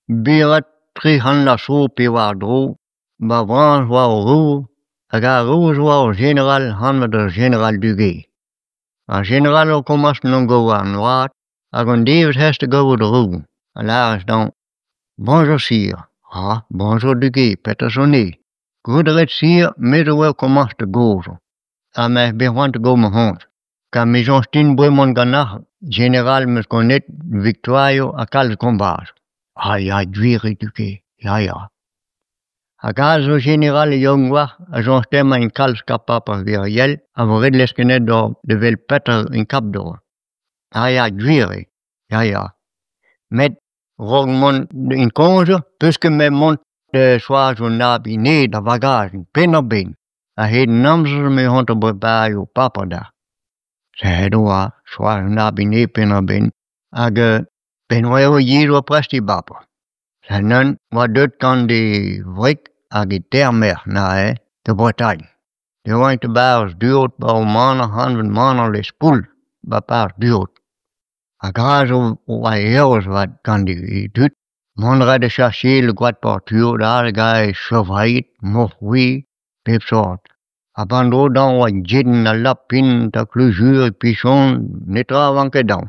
Bevañ 300 vloaz zo pe war-dro 'ba Frañs 'oa ur roue hag ar roue 'oa ur jeneral anvet ar jeneral Duguay. Ar jeneral o komañs 'n em gav an oad hag un devezh ez da gavout ar roue ha lârez dezhañ Boñjour sir, A boñjour Duguay, petra zo nevez ? Gouzout a rit sir me zo o komañs da gozhañ ha 'meus bet c'hoant da gaout ma c'hoñje. Kar me 'soñj din bremañ ganeoc'h jeneral 'm eus gounezet viktoarioù ha kalz kombadoù. A ya gwir eo Duguay, ya ya. Hag aze zo jeneral yaouank a-walc'h a soñj dezhañ emaint kalz kapaploc'h evit ar re all ha 'vo ret leuskel anezhe da welet petra int kap d'ober. A ya gwir eo, ya ya. Met a-raok mont en koñje 'peus ket 'met mont da choaz un abine da vagajiñ penn-ar-benn. A-hed an amzer emañ c'hoant d'ober beajoù paper deoc'h. Sed 'oa choaz un abine penn-ar-benn hag penaos eo ivez 'oa prest e baper. Neuze 'oa deuet gant e wreg hag e teir merc'h neuze da Bretagne. E oaint e-barzh du-hont 'ba ur maner anvet maner Lespoul 'ba parrez du-hont. Hag aze 'oa eürus 'vat gant e dud. Mont a rae da chaseal e koad Portugal aze gant e chevreuil, moc'h-gouez, pep sort. Ha 'ba an dro dezhañ 'oa yen ha lapin ha klujur, pichon, netra a vanke dezhañ.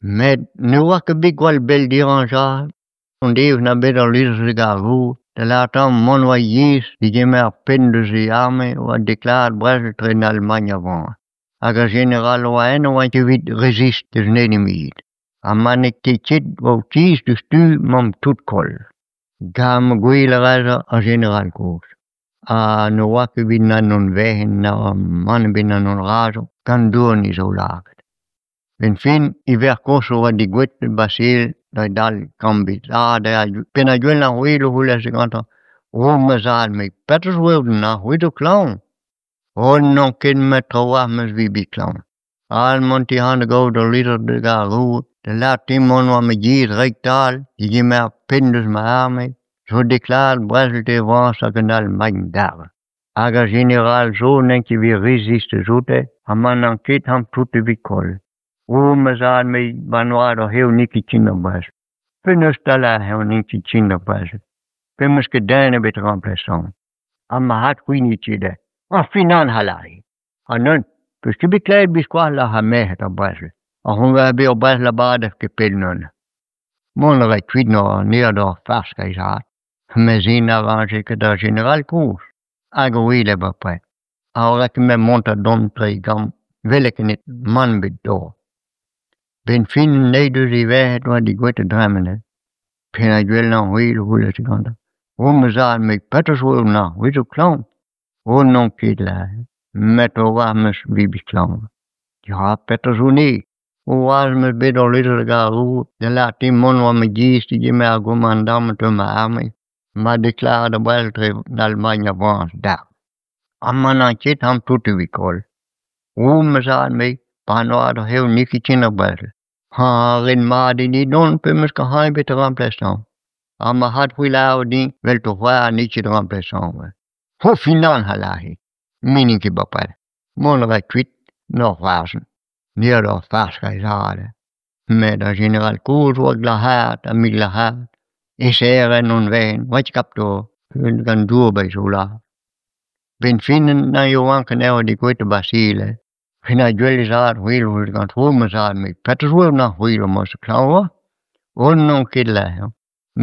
Met ne oa ket bet gwall bell dirazañ an devezh 'na bet al lizher gant ar roue da lâret dezhañ mont war yezh degemer penn deus e arme 'oa deklaret brezel etre an Alamagn ha Frañs. Hag ar jeneral 'oa eno 'oa ket evit resist deus an enemied. Ha ma n'eo ket ket 'vo tizh diouzhtu 'maomp tout koll. Gant ma gwel a rae ar jeneral kozh. Ha ne oa ket evit na anvezen na mann ebet na razo gant dourn e zaoulagad. Benn fin e verc'h kozh a oa degouezhet 'ba sel da dal kambed. Ah da penn ar gwellañ c'hwil o c'houlenn gantañ O ma zad met petra zo eo na c'hwi zo klañv ? Oh n'on ket met trawalc'h 'm eus evit bezañ klañv. Al mont a ran da gaout ul lizher deus ar roue da lâret din mont war ma giz raktal degemer penn deus ma arme zo deklaret brezel etre Frañs hag an Alamagn dare. Hag ar jeneral zo n'eo ket evit resist oute ha ma n'an ket omp tout evit koll. O ma zad me 'ba 'n oad oc'h eo n'eo ket ken ar brezel. Penaos 'ta lâret eo n'eo ket ken ar brezel ? Pe 'm eus ket den ebet remplaçant. Ha ma c'had c'hwi n'eo ket Ha fin an c'hallari. Ha neuze, 'peus ket bet klevet biskoazh lâr ar merc'hed ar brezel. Ar c'hoñvers bet ur brezel a-bad ket pell neuze. Mont a ra kuit anezhañ d'ur fars kaezhat. Mes int a rañje ket ar jeneral kozh. Hag o wele bepred. Ha 'oa ket met mont ha dont dre gambr 'wele ket mann ebet d'ober. 'Benn fin an eil deus e verc'hed 'oa degouezhet da dremen. Penn gwellañ c'hwil a c'houlennas gantañ. O ma zad met petra zo eo c'hwi zo klañv ? O n'on ket lâret. Met a-walc'h 'm eus bet klañv. Ya, petra zo nevez ? O aze 'm eus bet ul lizher gant ar roue da lâret din mont war ma giz degemer ar gomandamant eus ma arme ma deklaret ar brezel etre an Alamagn ha Frañs dare. Ha ma n'an ket omp tout evit koll. O ma zad me, 'ba 'n oad oc'h eo n'eo ket ken ar brezel. Ha ret mat eo din dont pe 'm eus ket c'hoant ebet da remplasañ. Ha ma c'had c'hwi 'lâro din 'vel ho c'hoar n'eo ket remplasañ. Ho finan a lâre, me n'in ket bepred. Mont a ra kuit, 'n ur c'hoarzhin. N'eo ur fars kaezhat. Met ar jeneral kozh 'oa glac'haret ha mil glac'haret. E-serr en hon vein, 'oa ket kap d'ober gant dour 'ba e zaoulagad. 'Benn fin na yaouank anezho degouezhet 'ba Sile. Ken ar gwell zad c'hwil gant-ho ma zad met petra zo eo na c'hwil emañ zo klañv 'oa ? Oh n'on ket lâret.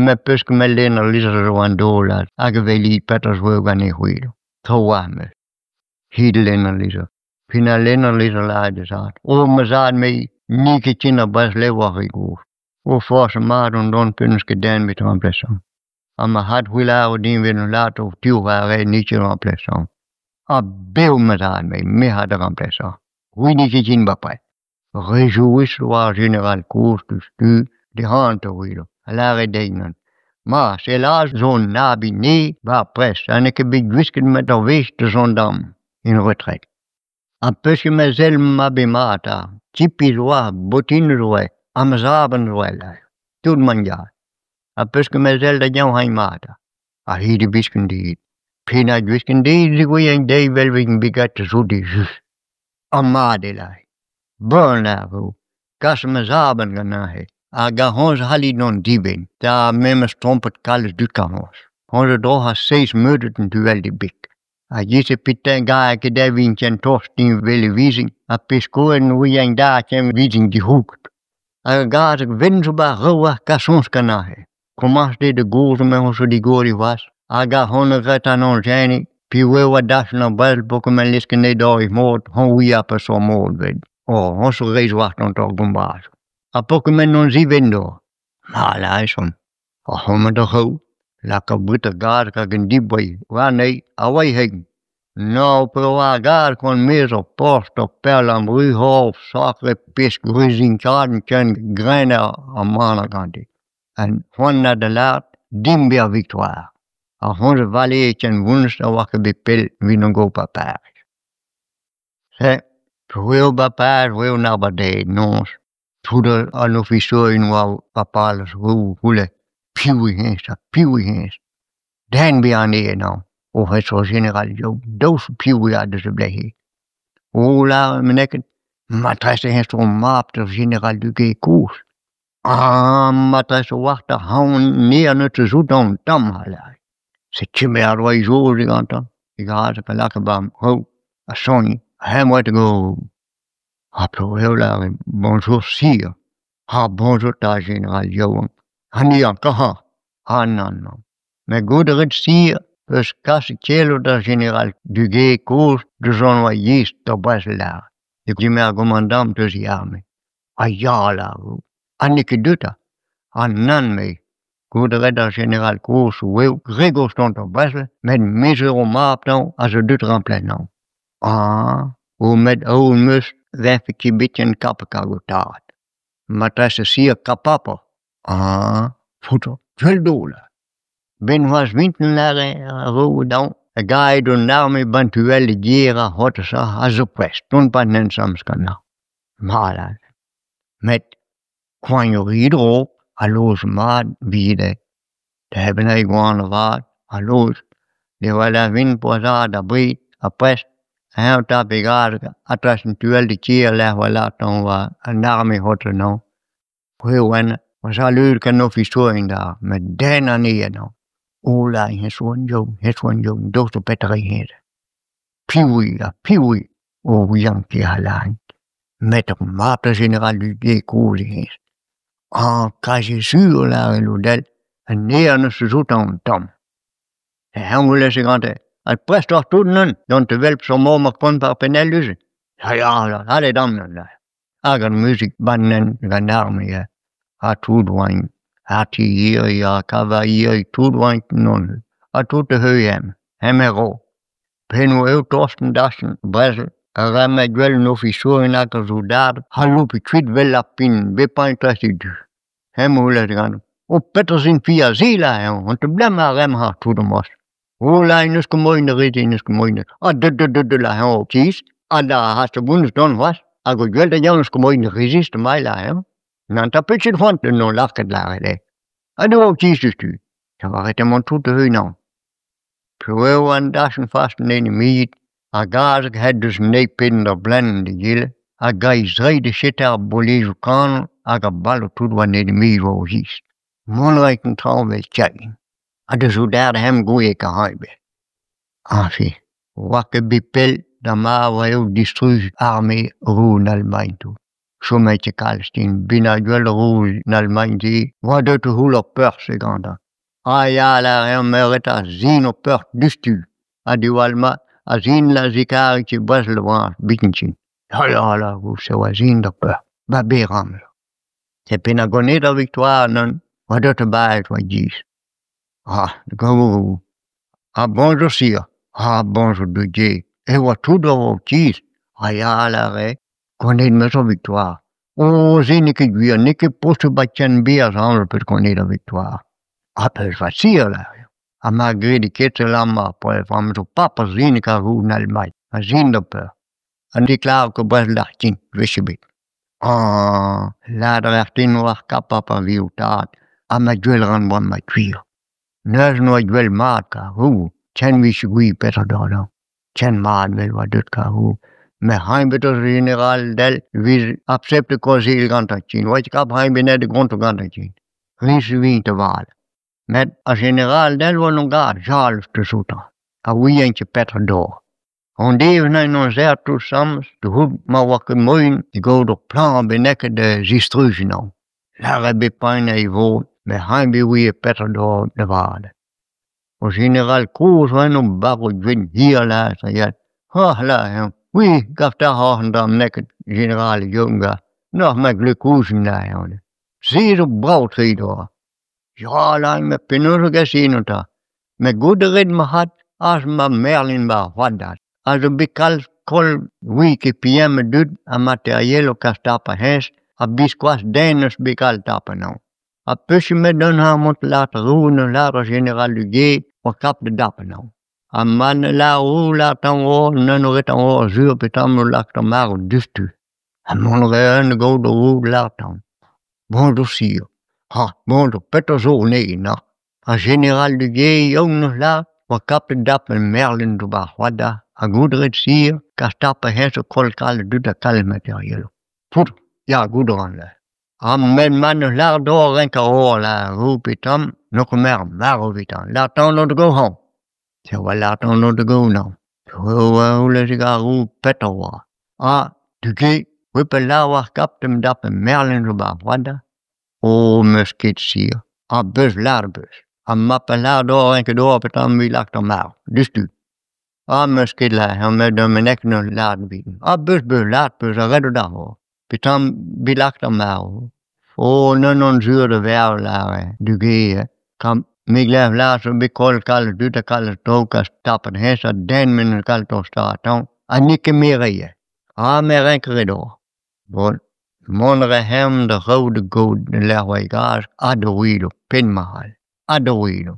Met peus ket met lenn al lizher zo an daol hag a weli petra zo eo gant e c'hwil. Tro-walc'h 'm eus. Hit lenn al lizher. P'en a lenn al lizher lâret d'he zad. Oh ma zad me n'eo ket ken ar brezel war re gozh. O forzh mat on dont penaos ket den bet remplaçant. Ha ma c'had c'hwi 'lâro din 'vel lâret ho tiv war re n'eo ket remplaçant. Ha bev ma zad me, me 'c'ha da remplaçañ. C'hwi n'eo ket ken bepred. Rejouis 'oa ar jeneral kozh diouzhtu dezhañ da ouelañ ha lâret dezhi neuze. Ma sell aze zo un abine 'ba ar pres ha n'eo ket bet gwisket 'met ur wech da gendarm en retred. Ha peus ket ma sell ma bet mat 'ta. Tipi zo 'oa, botinoù zo 'oa, ha ma zavenn zo 'oa tout man ya. Ha peus ket ma sell da gaout hañ mat 'ta. Ha hi da wiskan dit. Penaos gwiskan dit 'zegouezh un deiz 'vel 'vez bet graet zo dit just. Ha mat eo lâret. Bon eo. Kas ma zavenn ganin. Hag ar c'hoñj c'hallit d'an dibenn da memes trompet kalz dud c'hoazh. C'hoñj a droc'has seizh meudoù d'an duell ebet. Ha giz e petañ gae ket evin ken tost din 'vel e vezin ha pezh skoet ouien da ken 'vezin dic'houget. Hag ar gazeg wenn zo 'ba ar c'houer kasoñj gant aze. Komañs eo da gozh emañ zo digoriñ c'hoazh hag ar c'hont a graet an añjeni piv eo a dachenn ar brezel peogwir ma lez ket anezhe d'ober mod hoñ ouia peseurt mod 'vet. Oh, hoñ zo reizh war an gombazoù. Ha peogwir on zivenn doc'h. Ma lârjont ar c'homet da c'hraou lakaat boued ar gazeg hag an dibri warnezhi ha war-he. Nav pevar gazeg oan maez ur porzh ur pell ambrug'horf sakre pesk gwrizienn ken grenn ar manac'h gante. Ha c'hoant 'na da lâret dimp bezañ victoire. Ar c'hoñj a valee ken fonnus a oa ket bet pell evit an goprañ Pariz. Se p'eo 'ba Pariz eo an abardaez-noz tout an ofisourien oa 'ba palez 'c'houlle piv eo hennezh ha piv eo hennezh. Den ebet anezhe 'nañ o vezañ jeneral daoust piv eo deus e blec'h eo. O lâret meneket matrese eñ zo mab d'ur jeneral Duguay kozh. Ah matrese a-walc'h da c'haon anezhañ neuze zo un tamm a lâre. Setu me a oa soñj gantañ e gazeg a laka 'ba traoù ha soniñ ha eñ oa go ha peogwir 'lâre bonjour sir ha bonjour 'ta jeneral yaouank ha ni ha ah nann nann met goût a rit sir peus kaset keloù d'ar jeneral Duguay kozh deus hon oa yezh d'ar brezel lâret. Degemer ar gomandant deus e arme. Ha ya 'lâro ha n'eo ket deuet 'ta. Ha nann me goût a rit ar jeneral kozh eo re gozh dont d'ar brezel met me zo ur mab dezhañ a zo deuet ramplañ. Ah oh met aon 'm eus 'vefe ket bet ken kapet hag ho tad. Matrese sir kapapoc'h. Ah faotr gwell daol. 'Benn c'hoazh vintin 'lâre ar roue dezhañ hag aet an arme 'ba 'n tu all e gêr ar c'hotas a zo prest dont 'ba 'n hent gantañ. Mat met koañ a rit 'raok ha lojañ mat 'vit debriñ goan avat ha loj ne weler vin poazhat abred ha prest eñ 'tap e gazeg ha tremen tu all e kêr lec'h 'oa lakaet an arme c'hoazh eno. Salud gant ofisourien da met den anezhe eno. O la hennezh zo un yaouank daoust petra eo hennezh. Piv eo ha piv eo? O ouian ket a lârin. Met ur mab da jeneral Duguay kozh eo hennezh. Ah kazi sur a lâre lod all anezhañ 'neus zo un tamm. Eñ 'c'houlennas gante ha prest oc'h tout neuze dont da welet peseurt mod 'ma kont ar penn-all neuze. Ya ya ale damp neuze. Hag ar muzik 'ba 'n hent gant an arme ya. Ha tout 'oaint artilhiri ha kavailhiri tout 'oaint neuze. Ha tout da heuilh eñ, eñ a ro. P'en eo tost an dachenn brezel a ra ma gwell an ofisourien hag ar soudarded c'halloupe kuit 'vel ar pin bep eil tras e du. Hemañ 'c'houlennas gantañ oh petra 'z int aze lâr-eñ an tamm a raemp tout amañ. Oh là n'eus ket moaien da redek n'eus ket moaien ha deut deut deut deut lâr-eñ ho tiez ha da hast a-bouez dont c'hoazh hag o gwell da n'eus ket moaien da rezist mai lâr-eñ. N'an tapet ket c'hoant d'en lakaat lâret eo. Ha ne oa tiez diouzhtu. Lavaret emañ tout da unan. Piv an dachenn fas an enemied ar gazeg het deus an eil penn d'ar blaenenn d'egile hag a zreiñ da setañ ar bolezoù kanol hag ar balloù tout war an enemied war o giz. Mont a raent an traoñ 'vel kein. Ha da soudard hemp gouiet ar ebet. Añfin, 'oa ket bet pell da marv eo distruj arme roue an Almagn tout. Chomet ket kalz din bennak gwell roue an Almagn se 'oa deuet da c'houll ar peoc'h-se gantañ. Ah ya 'lâre-eñ meuret ar sin o peoc'h diouzhtu ha diwall mat ar sin a zikare ket brezel bras biken ken. Ya ya 'lâr se 'oa sin d'ar peoc'h 'ba berr amzer. Setu 'na gonit ar victoire neuze 'oa deuet da baeañ war giz. Ah gaou ha bonjour sir ha bonjour Duguay e oa tout war ho tiez. Ah ya 'lâre gonit 'm eus ar victoire. Oh se n'eo ket gwir n'eo ket posupl 'ba ken berr amzer peus gonit ar victoire. Ha peus va sir 'lâre. Ha ma gredi ket amañ am zo pap a zin hag a roue an Almagn a zin d'ar peoc'h. An deklav ket brezel d'ar kin gwech ebet. Ah lâret a raec'h din 'oac'h kapabl a vi ho tad ha ma gwell a ran bremañ ma gwir. Neuze 'noa gwell mat kar ken 'vije gwir petra d'ober. Ken mat 'vel 'oa deuet kar. Met hain bet eus jeneral del 'vit akseptiñ kaozeal gantañ ken. 'Oa ket kap hain bennak da gontañ gantañ ken. Ris e vint avat. Met ar jeneral del 'oa en gad jalous deus outañ ha 'ouient ket petra d'ober. An devezh neuze 'n amzer tout asambles da c'houzout ma oa ket moaien da gaout ur plan bennaket da zistrujiñ anezhañ. Lâret bet paeañ e vod met eñ ne ouie petra d'ober da vat. Ur jeneral kozh 'oa eno barv gwenn hir lâret a ya "Oc'h lâr-eñ, c'hwi 'gav deoc'h oc'h un dra bennaket jeneral yaouank ha n'oc'h 'met glekojenn lâr-eñ. Se zo brav-tre d'ober. Ya lâr-eñ met penaos e gas eno 'ta ? Met goût a rit marc'had aze emañ Merlin 'ba ar c'hoad aze zo bet kalz koll 'ouie ket piv a dud ha materiel o kas tapañ hennezh ha biskoazh den n'eus bet gallet tapout anezhañ. Ha peoc'h eo bet neuze mont lâret ar roue 'neus lâret ar jeneral Duguay 'oa kap da dapout anezhañ. Ha ma ne lâr roue lâr tamm 'oa neuze ret oa sur peotramant o lakaat ar marv diouzhtu. Ha mont a rae da gaout ar roue da lâret dezhañ "Boñjour sir, ha boñjour petra zo anezhi na ?" Ar jeneral Duguay yaouank 'neus lâret 'oa kap da dapout Merlin 'ba ar c'hoad ha goût a rit sir kas tapout hennezh zo koll kalz a dud ha kalz materieloù. Faotr, ya goût a ran neuze. Ha met ma 'neus lâret deoc'h renkañ ober lâr roue peotramant n'eo ket me ar marv evitañ lâret on da gaout amañ. Se 'oa lâret on da gaout amañ. ar roue petra 'oa. Ha Duguay 'oa ket lâret 'oa kap da dapout Merlin 'ba ar c'hoad Oh 'meus ket sur. Ha beus lâret 'peus. Ha ma 'peus lâret deoc'h renket ober peotramant me lakaat ar marv diouzhtu. Ha 'meus ket lâret met ur meneg 'neus lâret din. Ha beus beus lâret 'peus ha ret eo deoc'h ober peotramant bet lakaet ar marv. Oh nann on sur da vervel lâre Duguay kar me 'glev lâret zo bet kollet kalz a dud ha kalz a traoù kas tapet hennezh ha den n'eus gallet tostaat tamm ha n'eo ket me 'ray. Ha me 'rank ret ober. Bon, mont a raemp da c'haout da gaout e-lec'h 'oa e gaz ha da oueloù penn marc'hall ha da oueloù.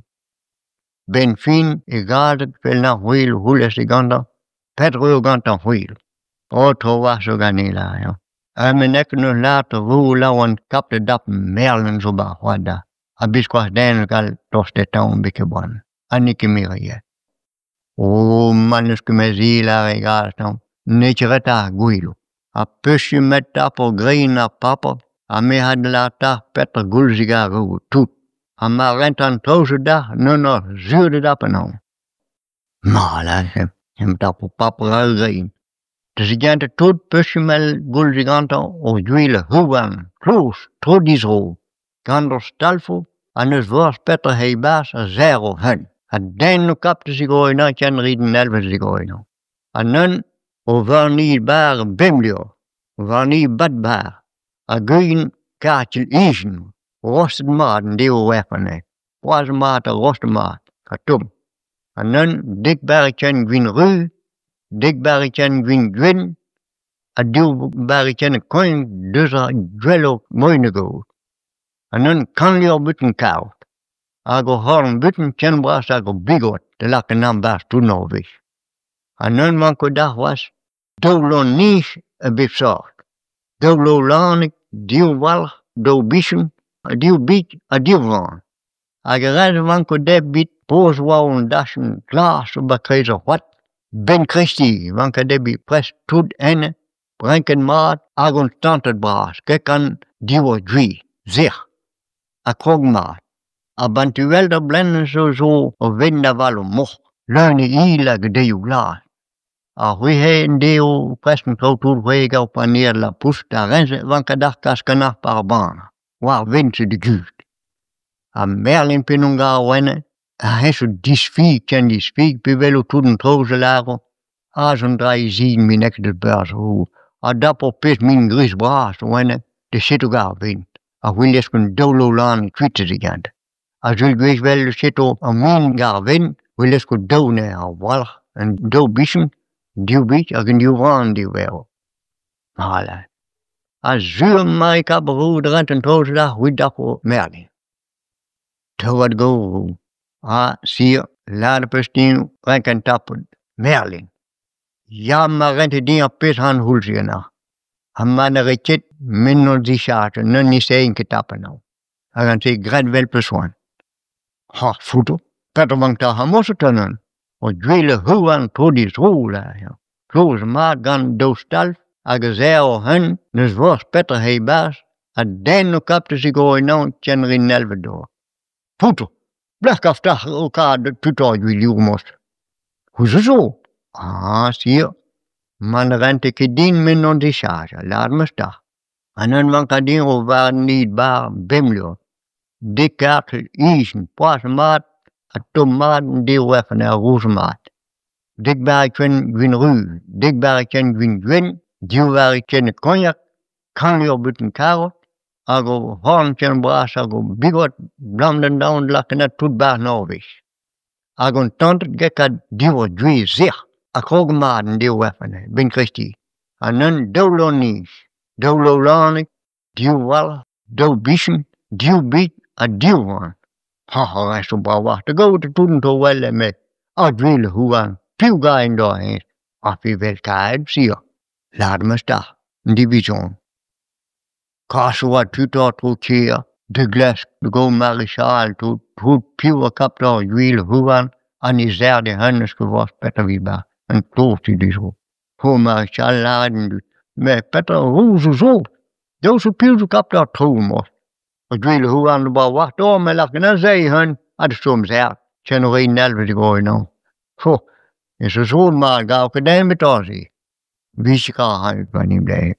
'Benn fin e gazeg 'vel ar c'hwil 'c'houlennas digantañ petra eo gantañ ar c'hwil. Oh tro-walc'h zo ganin lâr-eñ. Ha me n'eo ket 'neus lâret ar roue laouen kap da dap Merlin zo 'ba ar c'hoad ha biskoazh den ne gall tostaat betek boan ha n'eo ket me 'ray. Oh ma n'eus ket ma zi lâr e gaz dezhañ n'eo ket ret ar goueloù. Ha peoc'h mat tapo grein ar paper ha me a lâr deoc'h petra goulzig ar roue tout. Ha ma rentan traoù deoc'h n'on oc'h sur da dapout anezhañ. Ma lâr-eñ em tapo paper ar grein. Da zigentañ tout peoc'h emañ goulzig gantañ o gwele houarn kloz tro-dizro gant ur stalfoù ha n'eus forzh petra e-barzh a serr o fenn. Ha den n'eo kap da zigoriñ ken 'rit an elfenn zigoriñ. Ha neuze o varniñ bar bemdez, o varniñ bad-bar ha gwin karter ijin rostet mat en devo werc'h anezhe. Poazh mat ha rostet mat ha tomm. Ha neuze dek barrikenn gwin ruz, dek barrikenn gwin gwenn ha div barrikenn koagn deus ar gwellañ moaien da gaout. Ha neuze kant lur butun kaout. Hag o c'horn butun ken bras hag ur bigod da lakaat anezhañ 'barzh tout ur wech. Ha neuze 'mañ ket deoc'h c'hoazh daou loen-nij a bep sort. Daou loen-lanig, div walc'h, daou bichon, div big ha div vran. Hag ar re-se 'vanko dezhe 'vit poz war an dachenn glas 'ba kreiz ar c'hoad. 'Benn kreisteiz 'vanka debriñ prest tout enne, renket mat hag on stantet bras kekan diwar gwez, sec'h ha krog mat. Ha 'ban tu all d'ar blaenenn zo zo o vent avaloù moc'h leun e il hag e deioù glas. Ar c'hwec'hed endeo prest an traoù tout c'hwek ar panier lapous da renz 'vanka deoc'h kas ganeoc'h war ar bann war vent da guzh. Ha Merlin penaos 'gar enne ha eñ zo disfi ken disfi pe welo tout an traoù zo lâro aze an dra izili bennaket deus berzh ha dap ur pezh min gris bras oa enne da setu gar vent ha c'hwi lesk un daol lan kuit digant. Ha seul gwech 'vel setu ar min gar vent c'hwi lesko daou anezhañ ar walc'h an daou bichon div big hag an div vran div verv. Voilà. Ha sur ma e kap roud rent an traoù da c'hwi dapo Merlin. Teuat go ha sir lâret 'peus din renk tapout Merlin. Ya ma rente din ar pezh an c'houlz ganeoc'h. Ha ma ne rit ket me n'on dicharge n'on essayin ket tapout anezhañ. Hag an se graet 'vel 'peus c'hoant. Ha fouto, petra 'vank da c'hamoset anezhañ. O gwele houarn tro-dizro lâr-eñ. Kloz mat gant daou stalf hag a serr o c'henn n'eus forzh petra e-barzh ha den n'o kap da zigoriñ anezhañ ken rinelvet dor. Paotr, pelec'h 'gav deoc'h ho kad tout ar gwilioù-mañ ? C'hwi zo. Ah sur, ma ne rente ket din me n'on dichaje, lâret 'm eus deoc'h. An hent 'vanka din 'vo warn bar bemp lur, dek kart ijin poazh mat ha tomm mat an devoer ar roz mat. Dek barrikenn gwin ruz, dek barrikenn gwin gwenn, div varrikenn kognag, kant lur butun karot hag ur c'horn ken bras hag ur bigod 'blam d'an daol lakaat tout 'barzh ur wech. Hag an tantad get div gwez sec'h ha krog mat an devoer anezhe 'benn kreisteiz. Ha neuze daou loen-nij, daou loen-nanig, div walc'h, daou bichenn, div big ha div oan. Ha ha zo brav a-walc'h da gaout tout an traoù all met ar gwele houarn piv 'gar en doa hennezh ? Ha vel kaer sur, lâret 'm eus deoc'h, an division. Kas a oa tud àr tro kêr da glask da gaout marichal tout tout piv a kap ar gwele houarn ha ne serr d'e hennezh ket forzh petra 'vit 'ba an kloz dezho. Ho marichal lâret en deus met petra rouzoù zo ? Daoust piv zo kap ar traoù-mañ ? Ar gwele houarn zo brav a-walc'h me 'lak anezhe e-unan ha da chom serr ken o reiñ an digoriñ anezhañ. Ho ez eus zo mat 'gav ket din met aze. 'Vije ket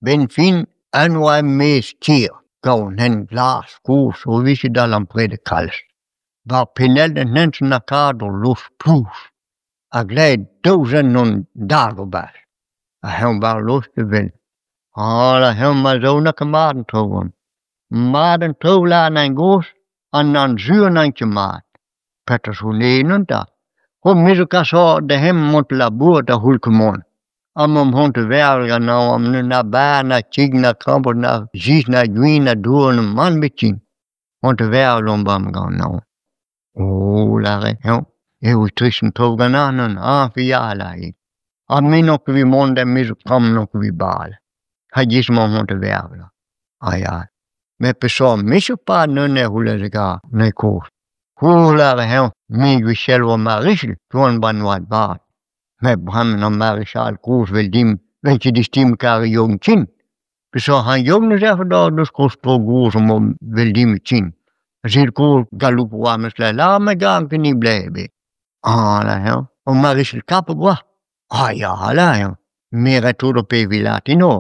'Benn fin eñ oa e-maez kêr gant un hent glas kozh o vije darempredet kalz. War penn-all an hent lakaat ul loch plouz ha graet daou zen an dal ober. Ha eñ war lost e benn. Ha eñ ma zo n'eo ket mat an traoù-mañ. Mat an traoù lâret an gozh ha nann sur n'int ket mat. Petra zo ennon 'ta ? Ho me zo kas da hemañ mont da labourat da c'houll ket mont. Amañ emaon da vervel gant naon na bara na kig na krampouezh na jistr na gwin na dour na mann ebet ken. Mont da vervel on bremañ gant naon. Oh lâre eñ eo trist an traoù ganin neuze ah ya lâre. Ha me n'on ket evit mont er-maez eus kambr n'on ket evit bale. Ha 'giz emaon o vont da vervel. Ah ya met peseurt micher 'pad neuze a c'houlennas an kozh. Oh lâre eñ me gwechall 'oa marichal 'oan 'ba 'n oad vat. Met bremañ ar marichal kozh 'vel dimp 'vez ket istim kar yaouank ken. Peseurt c'hoant yaouank neuze da deus kozh tro gozh amañ 'vel dimp ken. Setu kozh gallout 'oa meus lâret me 'gav ket 'ni blez ebet. Ah lâre eñ, ur marichal kap oa. Ah ya lâre eñ, me 'ra tout ar pezh 'vit lâret eno.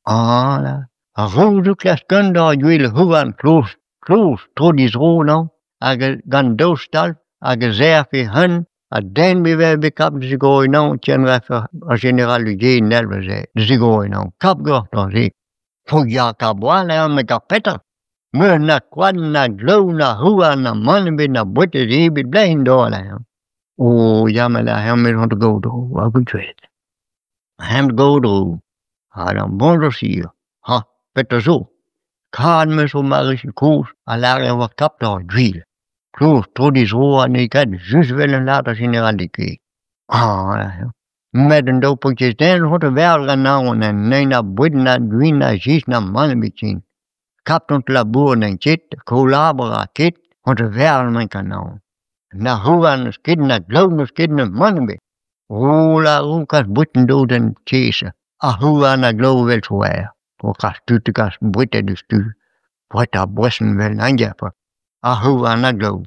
Ah la, ar roudoù klask un dra gwell houarn kloz, kloz tro-dizro 'nañ hag gant daou stal hag a serr he c'henn ha den ne vez bet kap da zigoriñ anezhañ ken 'vefe ar jeneral Ugent all neuze da zigoriñ anezhañ. Kap gantañ se. O ya kap 'walc'h eo met gant petra ? Meur na koad na glaou na houarn na mann ebet na boued ebet blez en-dro anezhañ. O ya me 'lâr me 'zo da gaout dro ha gwelet. Hemp gaout dro. Ha d'ar bonjour sur. Ha petra zo ? Kad 'm eus ho marichal kozh a lâre e oa kap d'ar gwir. Kloz tro-dizro ha n'eo ket just 'vel un lâr d'ar jeneral ket. Ah met an daou paourkaezh den 'zo da vervel gant naon n'eo na boued na gwin na jistr na mann ebet ken. Kap on labour n'eo ket, kollabour 'ra ket, on da vervel emañ gant naon. Na houarn n'eus ket, na glaou n'eus ket, na mann ebet. O lâro kas boued en-dro d'an tiez ha houarn ha glaou evel soer. O kas tud da gas boued diouzhtu. Boued ha boeson 'vel kwa. Ha houarn ha glaou.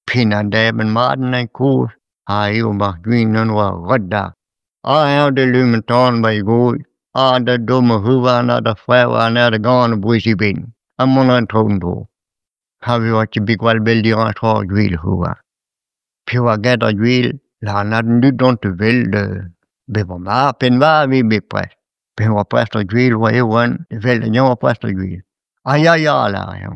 Pin ha debret mat anezhañ kozh ha eo mar gwin en oa ret da. Ha eñ da lum an tan 'ba e gozh ha da dommañ houarn ha da frevañ anezhañ da gan a-bouez e benn. Ha mont an traoù en-dro. Ha 'oa ket bet gwall bell dirañ tra ar gwele houarn. Piv a get ar gwele lâret an dud dont da wel bevañ mat penn vat 'vez bepred. Pe oa prest ar gwele 'oa e oan evel eñ 'oa prest ar gwele. Ah ya ya lâre eñ.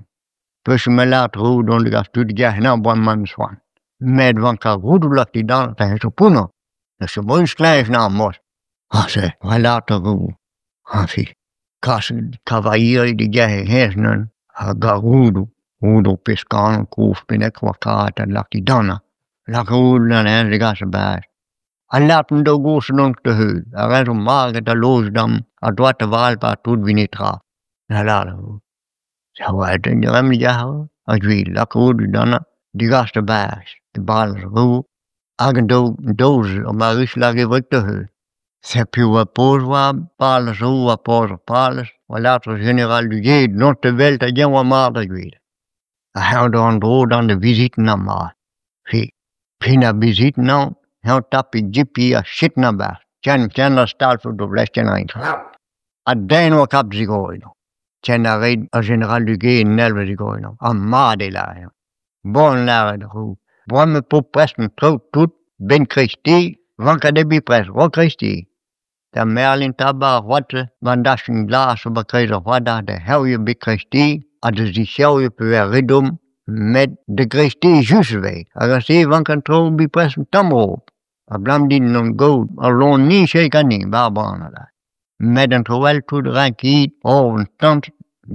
Peus ma lâret tro dont da gas tud ganin bremañ soan. Met 'vank ar roudoù lak dindan eñ zo pounner. Da zo sklaer na mod. Ah se, 'oa lâret ar roue. Añfi, kas kavailhiri da gerc'h hennezh neuze hag ar roudoù, roudoù pesk-kan kozh bennak 'oa karet da lak dindan. Lak roud anezhañ da gas a-barzh. Ha lâret an daou gozh dont da heul. Ar re zo maget da loz dam ha droad da val 'ba tout 'vit netra. Da lâret Se 'oa den ar gwele lak roud dindan degas da barzh, da bal ar roue hag an daou daou ar marichal hag e wreg da heul. Setu piv oa paotr oa palez 'zo ha paotr ar palez oa lâret ar jeneral Duguay dont da welet hag-eñ oa mat ar gwez. Ha eñ d'ober an dro dont da vizitiñ ar mat. Fe fin ar bizit-mañ eñ tap e jip ha setu 'barzh ken ken ar stal Ha den 'oa kap da zigoriñ. Ken a rae ar jeneral Duguay n'hell zigoriñ ha mat eo lâret. Bon lâret eo bremañ 'po prest an traoù tout 'benn kreisteiz 'vank debriñ prest 'raok kreisteiz. Da Merlin 'ta 'ba ar c'hoad-se 'ba an dachenn glas 'ba kreiz ar c'hoad aze da c'heurioù bet kreisteiz ha da zisheurioù pa vez re domm met da greisteiz just e vez hag aze e vank an traoù bet prest un tamm 'raok. Abalamour din n'on gaout al loen-nij eo ganin 'ba ar banal. Met an traoù all tout 'rank ket un tamm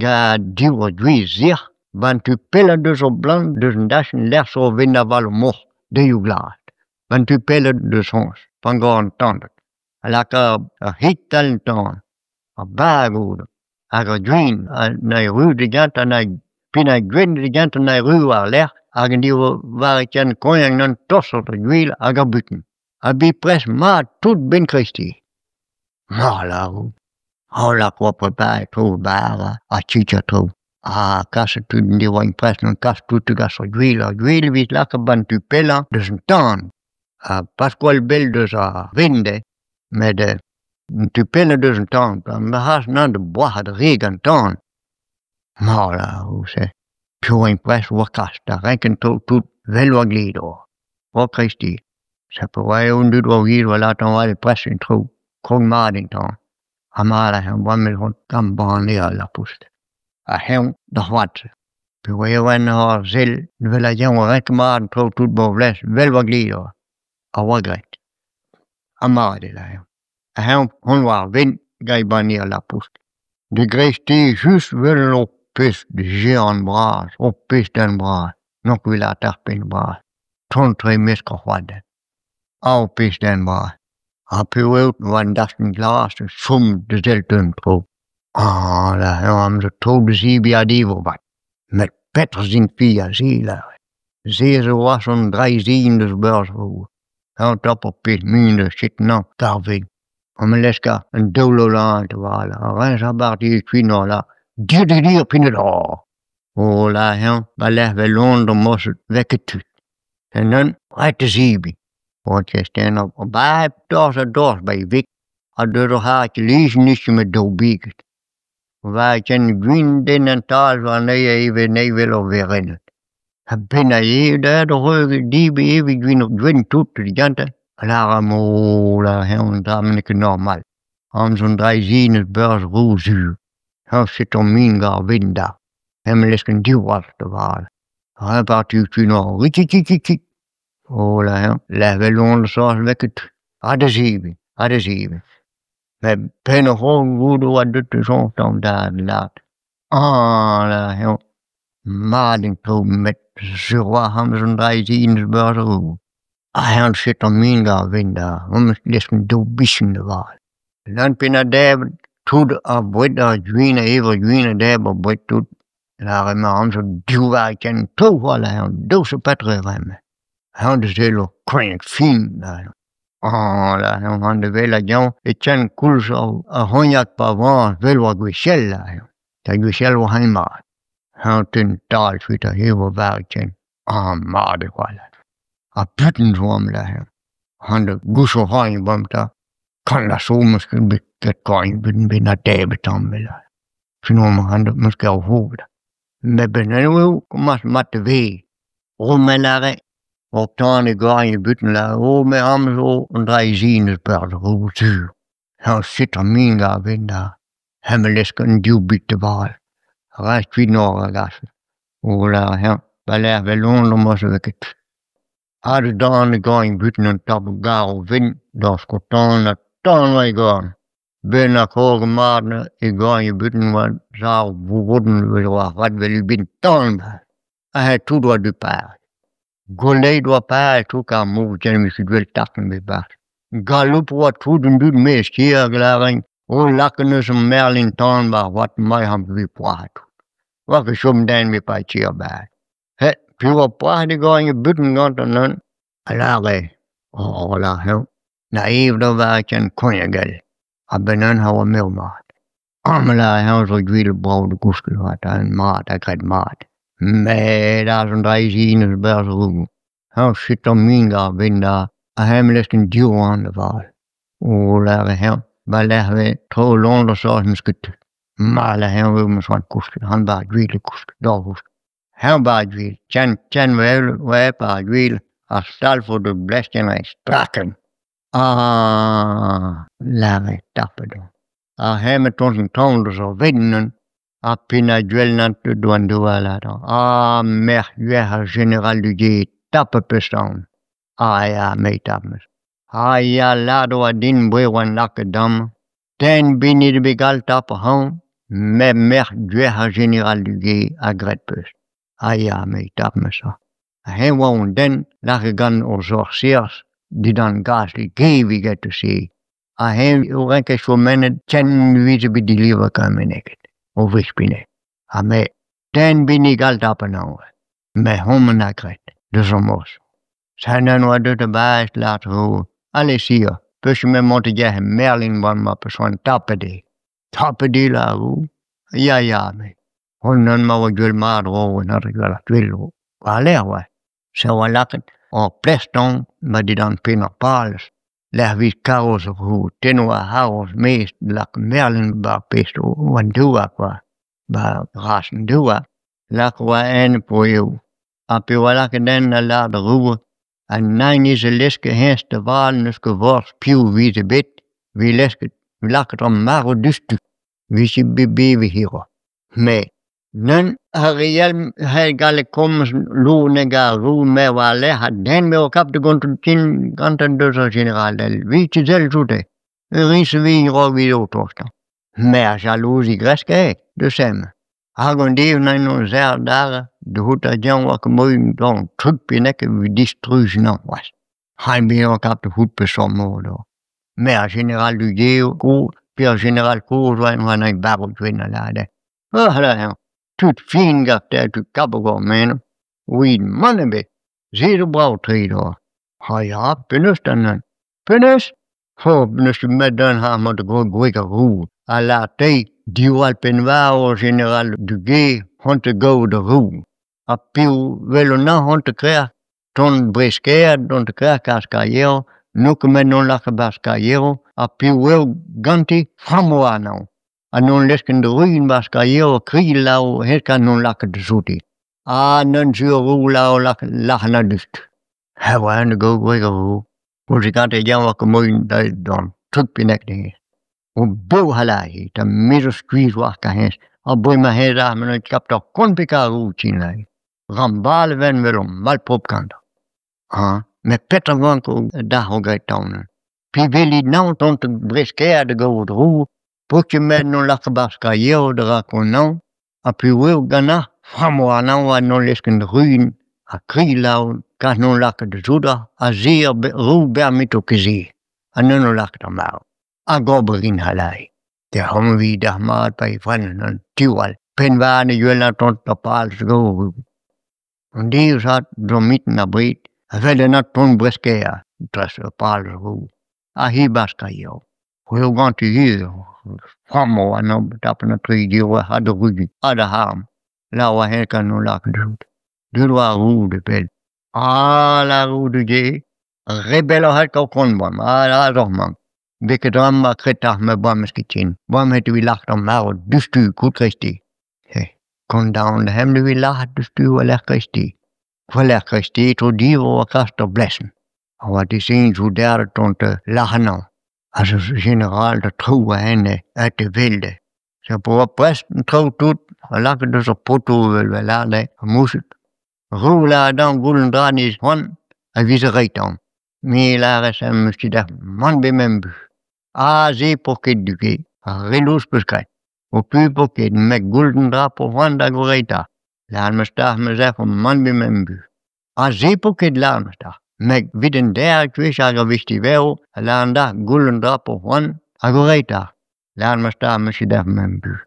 gant div ha gwez sec'h 'ba an tu pellañ deus ar blant deus an dachenn lec'h zo 'vit avaloù-moc'h delioù glas. 'Ba an tu pellañ deus honnezh pan gar an tan a laka ar c'hig 'tal an tan, ar bag goude hag ar gwin na erru da gentañ na pin ar gwin da gentañ na erru war-lerc'h hag an div varrikenn kognak 'neuint tostoc'h d'ar gwin hag ar butun. Ha bet prest mat tout 'benn kreisteiz. Ma lâro ho lako preparet traoù bara ha chichañ traoù ha kaset tud ne oaint prest kas tout da gas ar gwin, ar gwin evit lakaat 'ba an tu pellañ deus an tan ha pas gwall bell deus ar vent eo met an tu pellañ deus an tan ma c'has anezhañ da boazhat re gant an tan. Ma lâro se piv oaint prest 'oa kas da renkañ traoù tout 'vel 'oa gleet ober. 'Raok kreisteiz. Setu oa an dud war giz 'oa lakaet an prest en traoù krog mat en tan. Ha mat a bremañ tamm banne al lapous. Ha eñ d'ar c'hoad. Peogwir e oan ur sell evel a eñ renk mat an traoù tout 'ba vlez 'vel 'oa gleet ober. A oa graet. Ha mat eo lâret. Ha eñ hont war wenn gant e banne al lapous. Da greisteiz just 'vel ur pezh jeant bras, ur pezh den bras, n'on ket lâret ar penn bras. Tont-tre 'mesk ar c'hoad. Ha ur pezh den bras. Ha peogwir 'oa an dachenn glas o chom da sellet un dro. Ah la amzer tro da zebriñ ha devo 'vat. Met petra 'zinfi aze lâret. Se zo c'hoazh an dra-se deus beurz eo. Eñ tap ur pezh min da setu tarvez. Ha me leska an daol a reñs a-barzh kuit la dir pinnet Oh la eñ war-lerc'h 'vel on d'ar morse 'vez ket tud. Ha neuze ret da zebriñ. Dorzh ha dorzh 'ba e veg ha deus ar c'harr lezenn met daou beged. War ken gwin den an tal warnezhe ivez evel ur werennad. Ha 'benn ar debriñ eviñ gwin gwin tout gantañ a lâr oh la eñ an dra-mañ n'eo ket normal. Amzer an dra-se 'neus beurz roz-zu. Eñ setu ar min gant ar vent da. Eñ leuskel div wrac'h da vat. Reparti Oh la eñ lec'h 'vel on soñj ket ha da zebriñ ha da zebriñ. Met penn ar c'horn goude 'oa deut da soñj tamm da lâret ah la eñ mat eo traoù met sur 'walc'h amzer an dra-se 'neus beurz eo. Ha eñ setu ar min gant ar vent da leuskel daou bichenn da vat. Nann pennad debret tout ar boued ar gwin a ev ar gwin a debr ar boued tout. Lâret 'ma amzer div varrikenn traoù c'hoazh daoust ha petra e raemp. Eñ da sellout koañv fin neuze. Ah la eñ da wel hag-eñ e ken koulz ar c'hognak pa oan 'vel 'oa gwechall aze. Da gwechall 'oa eñ mat. Eñ tenn tal kuit aze 'oa varrikenn. Ah mat eo c'hoazh. Ha butun zo amañ neuze. C'hoant da gouzout 'raint bremañ 'ta. Kan a zo 'meus ket bet ket koañ bet na debret tamm ebet. Sinon 'meus ket ar voget. Met benn eo komañs mat e vez. Ro-me lâret ur tan e gorn e butun lâret oh me amañ zo an dra-se 'neus beurz roz-zu. Ha setu ar min gaven da hemañ leuskel an div bit da vat. Ret kuit nor a gas. O lâret eñ war-lerc'h 'vel on 'meus ket. Ha da dan e gorn butun an tamm garv vin da skotan ha tan war e gorn. Ben ar krog mat e gorn e butun 'oa sav vogodenn war vat vel tan. Ha tout 'oa du par. Goleit 'oa par tout ar mor ken 'vije gwell tartan bet 'barzh. Galloup 'oa tout an dud 'maez kêr hag lârent o lakaet 'neus ar merlin tan war c'hoad mai am bet poazhet. 'Oa ket chom den bet paeet kêr 'barzh. He piv 'oa poazhet e gorn e butun gantañ neuze a lâre oh la eñ. Na ev da vakan kognagell. A-benn neuze a oa mev-mat. Amañ lâr-eñ zo gwell brav da gousket 'vat ha mat ha graet mat. Met aze an dra-se 'neus berzh eñ setu min gav din da ha eñ leuskel div oan da vat. O lâret eñ war-lerc'h 'vez traoù 'neus ket ma lâr-eñ 'meus c'hoant kousket c'hoant 'ba ar gwele kousket doc'h kousket. Eñ 'ba ar gwele ken ken 'ba ar gwele ha salv da blesket anezhi straken. Ha lâret tapet on. Ha hemañ 'tont an traoñ deus ar wezenn ha pennañ gwellañ tud 'doa lâret Ah merc'h verc'h ar jeneral du tapet 'peus aon. Ah ya me tapet 'meus. Ah ya lâret 'oa din 'boe 'oan lakaet amañ den ebet n'eo bet gallet tapout ac'haon met merc'h gwerc'h ar jeneral Duguay ha graet 'peus. Ah ya me tapet 'meus ha. Eñ 'oa un den lakaet gant ur sorserez dindan gazh get se ha eñ o renkañ chomenet ken 'vije bet delivret gant ur wech bennak. Ha me den ebet n'eo gallet tapout anezhañ met homañ 'na graet deus ar noz. Setu neuze 'oa deuet a-barzh lâret ale sir peus ket mont da gerc'hat Merlin bremañ ma 'peus c'hoant tapet eo. Tapet eo lâr ya ya me. Hon ma oa gwell mat war-lerc'h 'oa. Se 'oa lakaet ur ples-tan 'ba dindan penn ar palez lec'h 'vez karroñs o tennoù ar c'harroñs maez lak Merlin 'ba ar pezh zo 'ba an douar kwa 'ba raz an douar lak 'oa en po'eo ha pa oa lakaet en da lâret d'ar roue an hini zo lesket hennezh da vat n'eus ket forzh piv 'vije bet 'vez lesket lakaet ar marv diouzhtu 'vije bet bevet hiroc'h. Met neuze ar re all c'hell gallet komz lod ar roue me war-lerc'h ha den n'eo kap da gontañ din gantañ deus ar jeneral 'vit sell oute. Ur o tostañ. Me ar jalouzi 'gresk eo deus hemañ. Hag an deiz 'neuint serret adarre da c'hoût hag-eñ 'oa ket moaien d'ober un truc bennak evit distruj anezhañ c'hoazh. Ha bezañ kap da c'hoût peseurt mod eo. Me ar jeneral Duguay kozh pe ar jeneral kozh 'oa 'oa barv gwenn a lâre Ah lâre-eñ tud fin gante tud kap ober meno 'ouiit mann ebet se zo brav-tre deoc'h. Ha ya penaos 'ta neuze ? Penaos ? Oh n'eus ket 'met un dra 'mañ da gwreg ar roue ha lâret dezhi diwall penn-varv ar jeneral Duguay c'hoant da gaout ar roue. Ha piv 'wel an arc'hant e krec'h tont Breskêr dont e krec'h kas kaier n'eo ket 'met n'on lakaet 'barzh kaieroù ha piv eo ganti frammoù warnañ. Ha n'on lesket da ruilh 'barzh kaieroù krial lâr n'on lakaet da sotiñ. Ha neuze sur ar roue lâr lâr diouzhtu. Ha oa da gaout gwreg ar roue. Koulz gante eñ 'oa ket moaien da d'an truc bennak neuze. O bev a lâre da me zo skuizh war hennezh ha bremañ hennezh aze 'meus kap ur kont pekañ ar roue din neuze. Rambal e ven 'vel ur malpropr gantañ. Ha met petra 'vanko dac'h graet neuze. Pe welit 'naon tont Breskêr da gaout roue peogwir 'met n'on lakaet 'barzh kaieroù da rakon 'naon ha peogwir ganeoc'h frammoù warnañ ha n'on lesket ruilh ha krial lâr kas n'on lakaet da soudard ha se ar roue 'bermeto ket se. Ha neuze o lakaet ar marv. Hag ober 'rin a lâre. Deomp evit ar mat pa eo diwall penn-vat ne welan tont ar palez go. An deiz 'vat zo mintin abred a wel an tont Breskêr dres ar palez roue. Ha hi 'barzh kaieroù. C'hwezh ganti ivez frammoù warnañ tapet an tri div ha da ruilh ha da arm. Lâr 'oa eñ kan o lakaet da soudard. Deuet 'oa ar roue da bell. Ah la roue Duguay re bell oc'h aet kaout kont bremañ ah aze oc'h mañ. Beket amañ kret ar ma boa ket ken. Boa evit lakaat ar marv diouzhtu koulz kreisteiz. He kondaon hemp evit lâret diouzhtu war-lerc'h kreisteiz. War-lerc'h kreisteiz tro div 'oa kas d'ur blesenn. A oa design soudarded tont lâr anezhañ. Ha zo jeneral da traoù a-henne aet e welde. Se 'poa prest an traoù tout ha lakaet deus ur potoù evel lâret moused. Roue lâret dezhañ goulenn dra 'nez c'hoant a vije reiñ dezhañ. Me 'lâras em eus ket mann ebet me'm eus. Aze 'po ket Duguay ar re lous 'peus graet. Ho pu 'po ket met goulenn dra 'po c'hoant da reiñ dezhañ. Lâret 'meus deoc'h 'meus mann ebet me'm eus. Aze 'po ket lâret 'meus deoc'h. Met 'vit an derc'h gwech hag ar wech diwezhañ a lâran deoc'h goulenn dra 'po c'hoant hag o reiñ deoc'h. Lâret 'meus deoc'h 'meus ket me'm eus.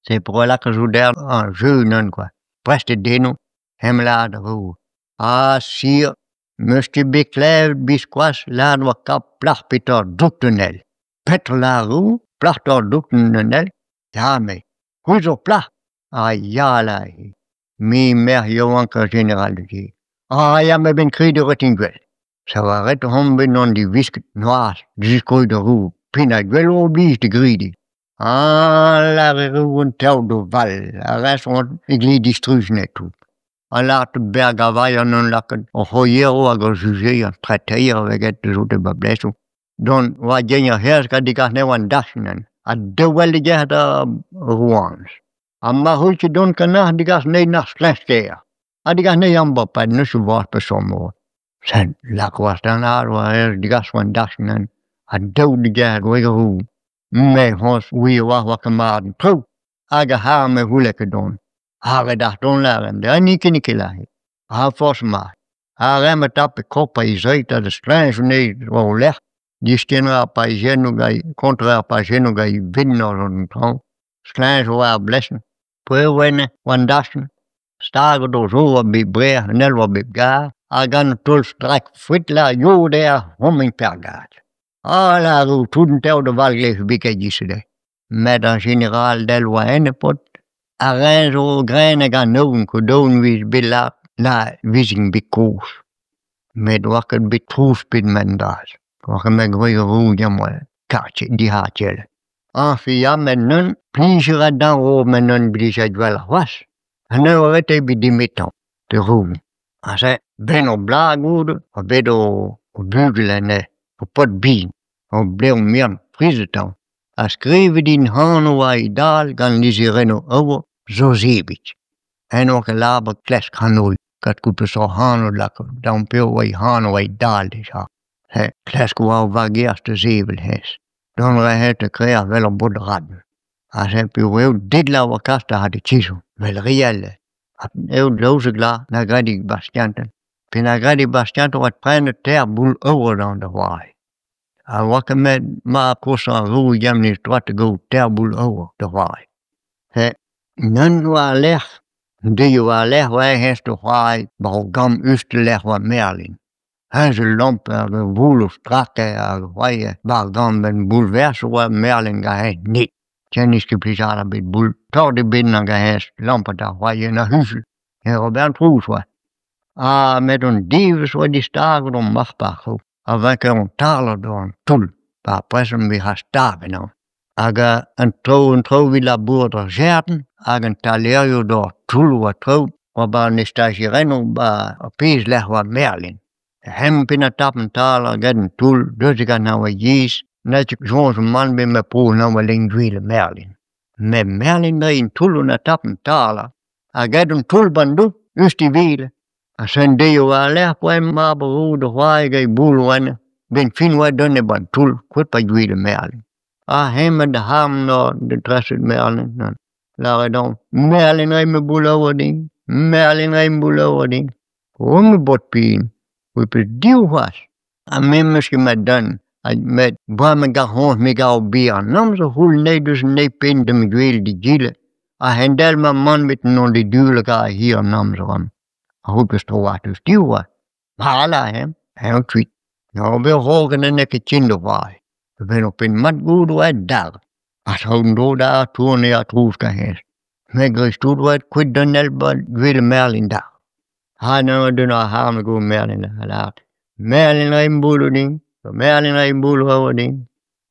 Se 'po lakaat soudard ar jeu neuze kwa. Prest eo dezhañ hemp lâret ar roue. Ah sir. 'Meus ket bet klevet biskoazh lâret 'oa kap plac'h petra doktor anezhi. Petra 'lâr-hu plac'h doc'h doktor anezhi ? Ya emezi, c'hwi zo ur plac'h ? Ha ya 'lâr-hi, me eo merc'h yaouankañ ar jeneral du-se. Ha ya me 'benn krediñ a rit gwell. Se 'oa ret deomp bezañ diwisket noazh da ziskouez d'ar roue peogwir eo oblij da grediñ. Ha lâr ar roue an teodoù 'val ar re-se e dle distruj anezhe tout. Ha lâret berr-gavailh en lakaet ar c'hourieroù hag ar jujerion treteier a vez graet deus 'ba blezioù dont war gein ar c'hezeg ha degas anezho war an dachenn ha diwall da gerc'hat ar rouanez. Ha ma c'hell ket dont ganeoc'h degas anezhi d'ar stleñv-kêr ha degas anezhi amañ e-pad n'eus ket forzh peseurt mod. Sell lak war steuñv war degas war an dachenn ha dav da gerc'hat gwreg ar roue. Me c'hoazh 'ouie a-walc'h 'oa ket mat an traoù hag ar c'harr ne c'houlle ket dont. Ha ret dac'h dont lâret dezhañ n'eo ket n'eo ket lâret. Ha forzh mat. Ar re-mañ 'tape korf he zreid ha da stleñv anezhi war o lerc'h diskenn ar pajennoù konter ar pajennoù gant e vennozh an traoñ stleñv war ar blesn poeroù war an dachenn staget o zo war bep brec'h an eil war bep gar ha gant un taol strak frit la yo dezhañ homañ pergad. Ha lâro tout an traoù da valglev bet giz-se Met ar jeneral del oa enep-paotr ar re zo graet hag an aon kodoñ 'vez bet lâret la 'vezint bet kozh. Met 'oa ket bet trouz 'pet mend-all. 'Oa ket met gwreg ar roue dezhañ kartier dic'hartier. Añfin ya met neuze plij a ra dezhañ ober met neuze blij gwell c'hoazh. Ha neuze 'oa ret evit dimetañ d'ar roue. Aze 'benn ur bloaz goude 'oa bet o bugel anezhe, ur paotr bihan, ur blev bihan frizet dezhañ. Ha skrivet int anv war e dal gant lizherennoù aour Jozebig. Eñ 'oa ket labour klask anv klask peseurt anv lakaat daoust piv oa e anv war e dal dija. He klask 'oa ur vageaz da sevel hennezh. Dont a rae da kreañ 'vel ur bod-ran. Aze peogwir dedla 'oa kas da gatekizoù 'vel re all. Ha eo daouzek vloaz 'na graet e bastiantenn. Pe 'na graet e bastiantenn 'oa prenet teir boull aour dezhañ da c'hoari. Ha 'oa ket 'met mab kozhañ ar roue Yann doa da gaout teir boull aour da c'hoari. He nann war-lerc'h, an deiz war-lerc'h 'oa hennezh da c'hoari 'ba ur gambr us d'al lec'h 'oa Merlin. Eñ zo lamp hag ur boull o strakañ hag o c'hoari 'ba ar gambr en boull-verzh 'oa Merlin gant ned. Ken n'eus ket plijadur ebet boull tort ebet nag hennezh lampat da c'hoari en ur c'huzul. E oa bern trouz 'oa. Ha met an devezh 'oa distaget hon marc'h-parkoù. A vanke an tarlañ d'an toull 'ba ar present bezañ stag ennañ. Hag an traoù an traoù evit labourat ar jardin hag an talerioù d'ober toulloù ha traoù 'oa 'ba an estajerennoù 'ba ar pezh lec'h 'oa Merlin. Hemañ p'en tap an taler get an toull deus gant ar yezh n'eo ket soñj mann bet ma po 'na lengwele Merlin. Met Merlin 'neuze an toull na tap an taler ha get an toull 'ba an dour just e wele. Ha sen deiz war-lerc'h 'oa mab ar roue da c'hoari gant e boull 'oa 'benn fin 'oa dont 'ba an toull kuit pa gwele Merlin. Ha hemañ da c'harm da dreset Merlin lâret dezhañ Merlin 'ray ma boull aour din, Merlin 'ray ma boull aour din. O ma baotr bihan, ho peus div c'hoazh. Ha me 'meus ket ma dent met bremañ gant c'hoazh me 'gav bihan an amzer 'c'houll anezhe deus an eil penn d'am gwele d'egile a-hend-all ma mann 'met n'on ket deuet lakaat hir an amzer amañ. A-raok eus tro-walc'h deus div oa. Ma lâr-eñ, eñ kuit. Ober rogen n'eo ket ken da c'hoari. A-benn ur penn mat goude 'oa dall. Ha traoù en-dro da tourne ha trouz gant Me dreist-holl 'oa kuit d'un ell 'ba gwele Merlin da. Ha neuze deus ar c'harr go Merlin da lâret Merlin 'ray boulloù din, Merlin 'ray boulloù din.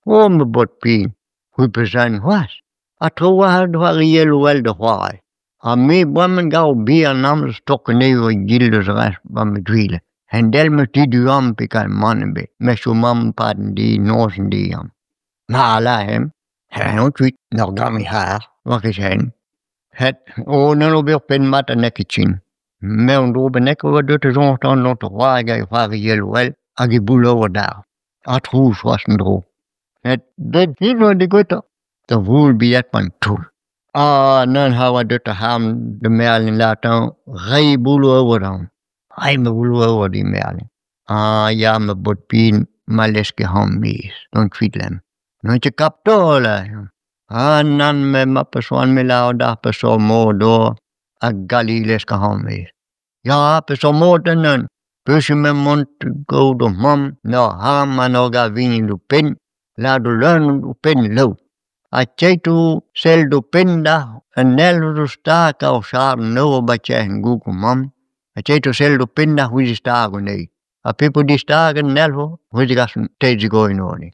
O ma baotr bihan, c'hwi 'peus aon c'hoazh. Ha tro-walc'h da c'hoarielloù all da c'hoari. Ha me bremañ 'gav bihan an amzer stok anezho e-giz deus rest 'ba ma gwele. A-hend-all 'meus ket du amañ petra mann ebet. Me 'chom amañ 'pad an deiz noz an deiz amañ. Ma lâr-eñ, eñ kuit 'n ur gambr e c'har war e zen. Het o n'hall ober penn mat ha n'eo ket ken. Me an dro bennak e oa deuet da soñj dont da c'hoari hag e c'hoarielloù all hag e boulloù adarre. Ha trouz c'hoazh en-dro. Met bep fin 'oa degouezhet da voul bilhed 'ba an toull. Ha neuze a oa deuet ar c'harr da Merlin lâret reiñ boulloù aour dezhañ. Reiñ ma boulloù aour din Merlin. Ah ya ma baotr bihan ma lez ket ac'hanon 'maez gant kuit lenn. N'on ket kap taol aze. Ah nann met ma 'peus c'hoant me 'lâro deoc'h peseurt mod d'ober ha galliñ lesk ac'hanon 'maez. Ya peseurt mod da neuze. Peus me mont gaout ho mamm n'oc'h arm ha n'oc'h gavin ho penn lâret ho leun ho penn laou. Ha keit ho sell d'ho penn dac'h un ell zo stag ha o chadenn nor ba 'kichen goûg ho mamm ha keit ho sell d'ho penn dac'h c'hwi 'zistago anezhi. Ha pep o distaget an ell 'vo c'hwi 'zegas an teir zigorin warni.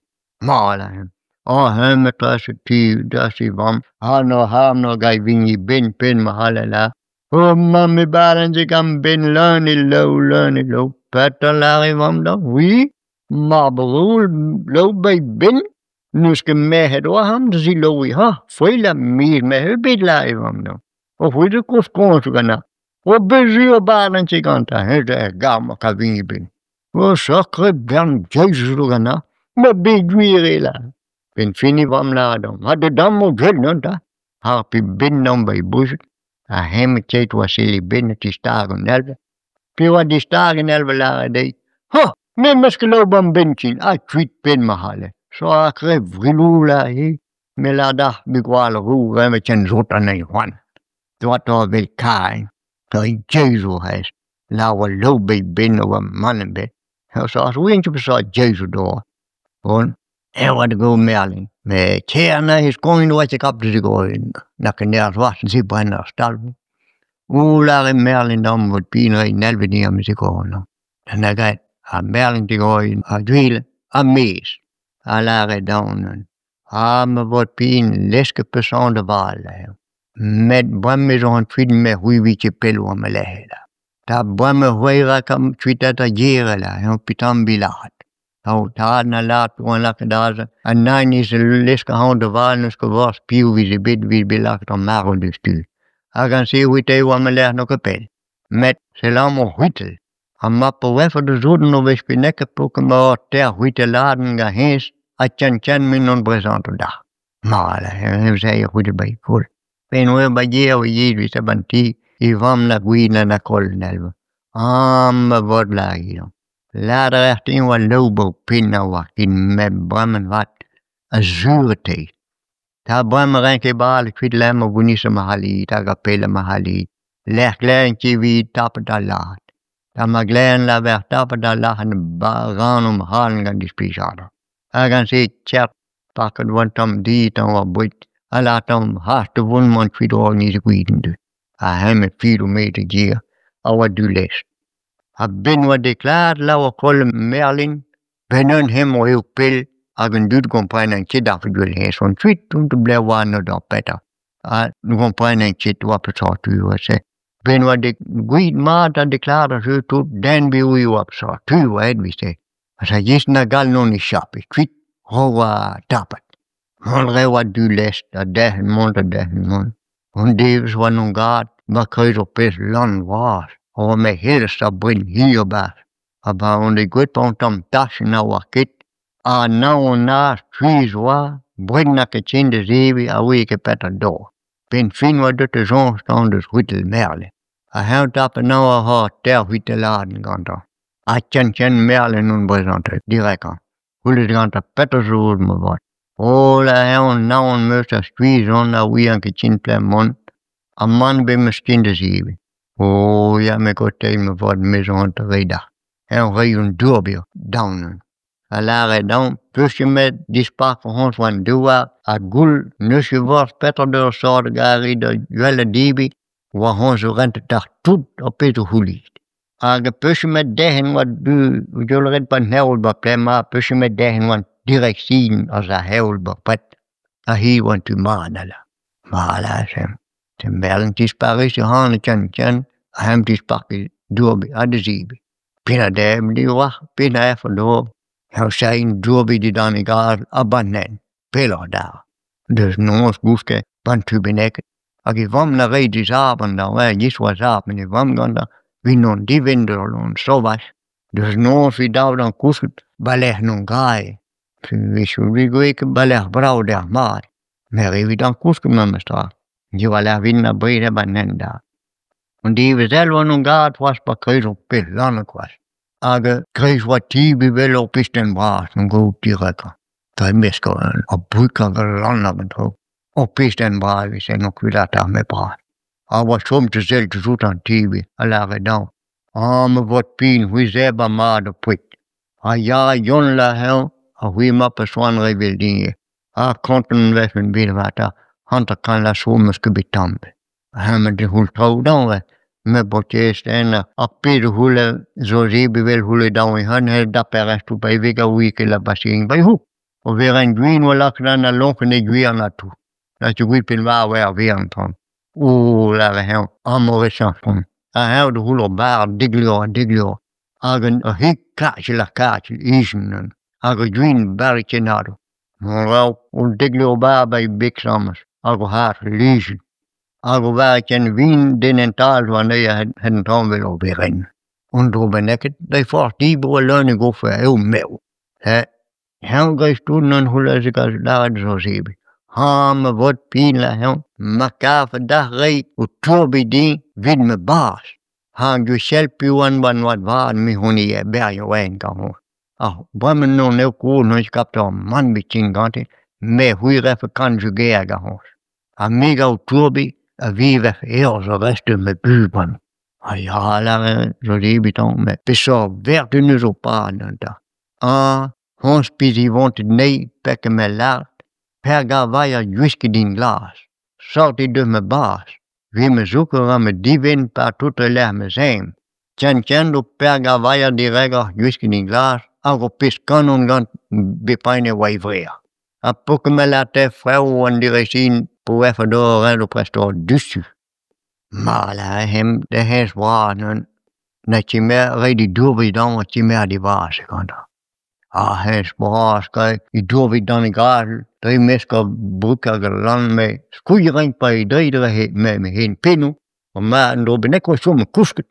Ma lâr-eñ. Ha eñ metra setu deus e vamm ha n'oc'h arm n'oc'h gavin e benn penn ma c'haller lâret O mamm e barlen gant benn leun e laou leun e laou. Petra 'lâr e vamm dezhañ ? Oui, mab roue laou ba e benn n'eus ket merc'hed war-c'horn da selaouiñ ha foelliañ miz merc'hed ebet 'lâr e vamm dezhañ. O c'hwi zo kozh komzoù ganeoc'h. O bet sur 'barlen ket gantañ eñ zo er gar-mañ kavin e benn. O sakre bern geiz zo ganeoc'h ma bet gwir eo 'lâr. 'Benn fin e vamm 'lâr dezhañ ma deut amañ gwell neuze 'ta. Harp e benn amañ ba e bouzell ha hemañ keit 'oa sell e benn o tistagañ an elv. Pe oa distag an elv a lâre dezhi "Ha me 'm eus ket laou 'ba 'm benn ken ha kuit penn ma c'halle." Sakre vriloù 'lâre-hi me 'lâr deoc'h me gwall roue eñ ken sot anezhi c'hoant. Doatoc'h evel kaer zo c'hoazh lâr 'oa laou 'ba e benn a oa mann ebet. Ur ouien ket peseurt yezh o doa. Bon, eñ 'oa da gaout Merlin met kaer neuze skoiñ ne oa ket kap da zegouriñ na ket nerzh 'walc'h da zebren ar stal. O lâre Merlin deomp 'vo pin reiñ an elve dezhañ ma zegouro. Ha 'na graet ha Merlin 'zegouriñ ar gwele ha 'maez ha lâre dezhañ neuze Ha ma vo pin lesket peus da vale. Met bremañ ez an kuit met c'hwi 'vi ket pell war ma lerc'h là. Da bremañ c'hwec'h kuitaat ar gêr là eo petra 'm bet lâret. Ha ho tad 'na lâret 'oa lakaet aze ha nann e lesk ac'hanon da vale n'eus ket forzh piv 'vije bet 'vije bet lakaet ar marv diouzhtu. Hag an se e oa ma lerc'h n'eo ket pell. Met selaou o c'hwitell. Ha ma po welet da souden o vez peneket 'po ket ma teir c'hwitelladenn gant hennezh ha ken-ken m'en on prezantet deoc'h. Ma neuze e c'hwitell 'ba e koll. Penaos 'ba yer o yezh 'ba an ti e vamm na gwin na koll anezhañ. Ah ma vod lâr-hi. Lâret a raec'h din 'oa laou 'ba ho penn a oa ken met bremañ 'vat ha sur eo. Ha bremañ 'ran ket bale kuit lec'h ma gounezan ma c'hallit hag ar pellañ ma c'hallit. Lec'h glean ket evit tapet al lâr. Ha ma glean lavar tapet al lâr 'ba ran c'halon gant displijadur. Hag an se kert paket 'oa un tamm dit war boued ha lâret tamm hast da vont mont kuit orin Ha hemañ fido-me da gêr a oa du lestr. A-benn 'oa deklaret la 'oa kollet Merlin 'benn neuze hemañ eo pell hag an dud 'gomprenan ket ar gwell son kuit tout blev warno d'ar petra. Ha ne gomprenan ket 'oa petra tu 'oa se. 'Benn 'oa gouiet mat ha deklaret ar jeu tout den bet 'oa petra tu 'oa aet 'vit-se. Ha sa yezh na gall non echapiñ kuit 'oa tapet. Mont 'rae 'oa du lestr ha derc'hel mont ha derc'hel mont. Un devezh 'oa 'n em gad 'ba kreiz ur pezh lann vras a oa me hellez ar brin hir 'barzh. Ha pa on degouezhet 'ba un tamm tachenn na oa ket ha naon ha skuizh 'oa brin n'a ket ken da zebriñ ha 'ouie ket petra d'ober. 'Benn fin 'oa deut da soñj dont deus c'hwitell Merlin. Ha eñ tap anezhañ war teir c'hwitelladenn gantañ. Ha ken-ken Merlin on brezhoneg dirakañ. Goulenn gantañ petra zo ma vat. O lâr-eñ naon 'm eus ha skuizh on ha 'ouian ket ken pelec'h mont. Ha mann ebet 'm eus ken da zebriñ. O ya me 'gaote ma vat me zo hanter deoc'h. Eñ 'reiñ un dourbier daon. Ha lâret dezhañ 'peus ket 'met dispak ac'hanon war an douar ha goull n'eus ket forzh petra d'ober sort gare da welet debriñ war hon zo rentet deoc'h tout ar pezh a c'houlit. Hag 'peus ket 'met derc'hen 'oa du ret 'ba 'n heol 'ba pemp 'peus ket 'met derc'hen 'oa direksin eus ar heol bepred ha hi 'oa an tu mat ala. Ma lâr-eñ Merlin 'tisparisse ac'hane ken-ken ha eñ 'tisparti dour ha da zebriñ. Penaos 'oa penaos d'ober ur dour dindan e gaz ha 'ba 'n hent pelloc'h da. Deus noz gousket 'ba 'n tu bennaket hag e vamm 'na reiñ d'he zaban da e-giz 'oa zaben e vamm gantañ 'vit 'n dibenn d'an sovaj. Deus noz evit dav d'an kousket 'ba lec'h 'n gae. 'Ba lec'h brav deoc'h mat met evit an kousket memes tra. Diwar lec'h 'vit abred 'ba 'n hent da. An devezh all 'oa 'n gad c'hoazh 'ba kreiz ur pezh lann c'hoazh. Hag kreiz 'oa ti evel ur pistenn bras 'n gaout dirakañ. Dre mesk ar brug hag al lann hag an traoù. Ur pistenn bras e vije n'on ket ar me bras. Ha 'oa chom da sell diouzh an TV a lâre dezhañ. Ah ma paotr bihan c'hwi 'zebr mat ho poued. Ha ya Yann lâr-eñ ha c'hwi 'ma pesoan evel din eo. Ha kontant e vefen bet 'vat ha 50 vloaz zo 'meus ket bet tamm ebet. Ha me da c'houll traoù dezhañ 'vat, ma paourkaezh den ar pezh a c'houlle zo zebriñ 'vel c'houlle daou e dap ar restoù pa e vez gaouiat ket 'ba e c'hoûg. O verenn-gwin 'oa lakaet an lonk e gwin atav. Ha peogwir penn-marv eo ar verenn traoñ. O lâre-eñ amañ e chañchont. Ha eñ da c'houll ur bara dek lur ha dek lur hag ur c'hig kazh ha kazh ijin neuze hag ur gwin barrikennadoù. Un dek lur bara 'ba e beg soñj hag ur c'hazh ijin hag ur varrikenn win den en tal zo anezhi a-hed an taol ur werenn. Un dro bennaket dre forzh debriñ e leun e gof eo merv. Eñ dreist-holl neuze 'c'houlle zegas lâret zo zebriñ. Ha ma paotr bihan lâr-eñ ma karfe dac'h reiñ ho tourbiñ din 'vit ma bazh. Ha gwechall pa oan 'ba an oad vat me 'c'houneze berrioù wenn gant Ha bremañ n'on eo kozh n'eus ket mann ebet ken gante met c'hwi 'rafe kant juger gant Ha me gant ho tourbiñ a vevfe eürus ar rest eus ma buhez bremañ. Ha ya lâre Jozebig tamm met peseurt vertu 'neus ho pad neuze 'ta ? Honnezh 'pije ivontet anezhi betek ma lâret Pergavaya gwisket en glas sortit deus ma bazh 'vit ma zoken war ma divent partout e-lec'h ma'z aimp. Kenkent ho Pergavaya diregoc'h gwisket en glas hag ho pezh kanon gant bepred war e vrec'h. Ha peogwir ma lârte frev an direksin po vefe d'ober prest diouzhtu. Ma lâre-eñ da hennezh bras neuze na kemer reiñ e dourioù dezhañ ha kemer e vazh gantañ. Ha hennezh bras kae e dourioù dindan e gazel dre mesk ar brug hag al lann met skoiñ a raint pa e dreid neuze met pennoù ma un dro bennak o chom kousket.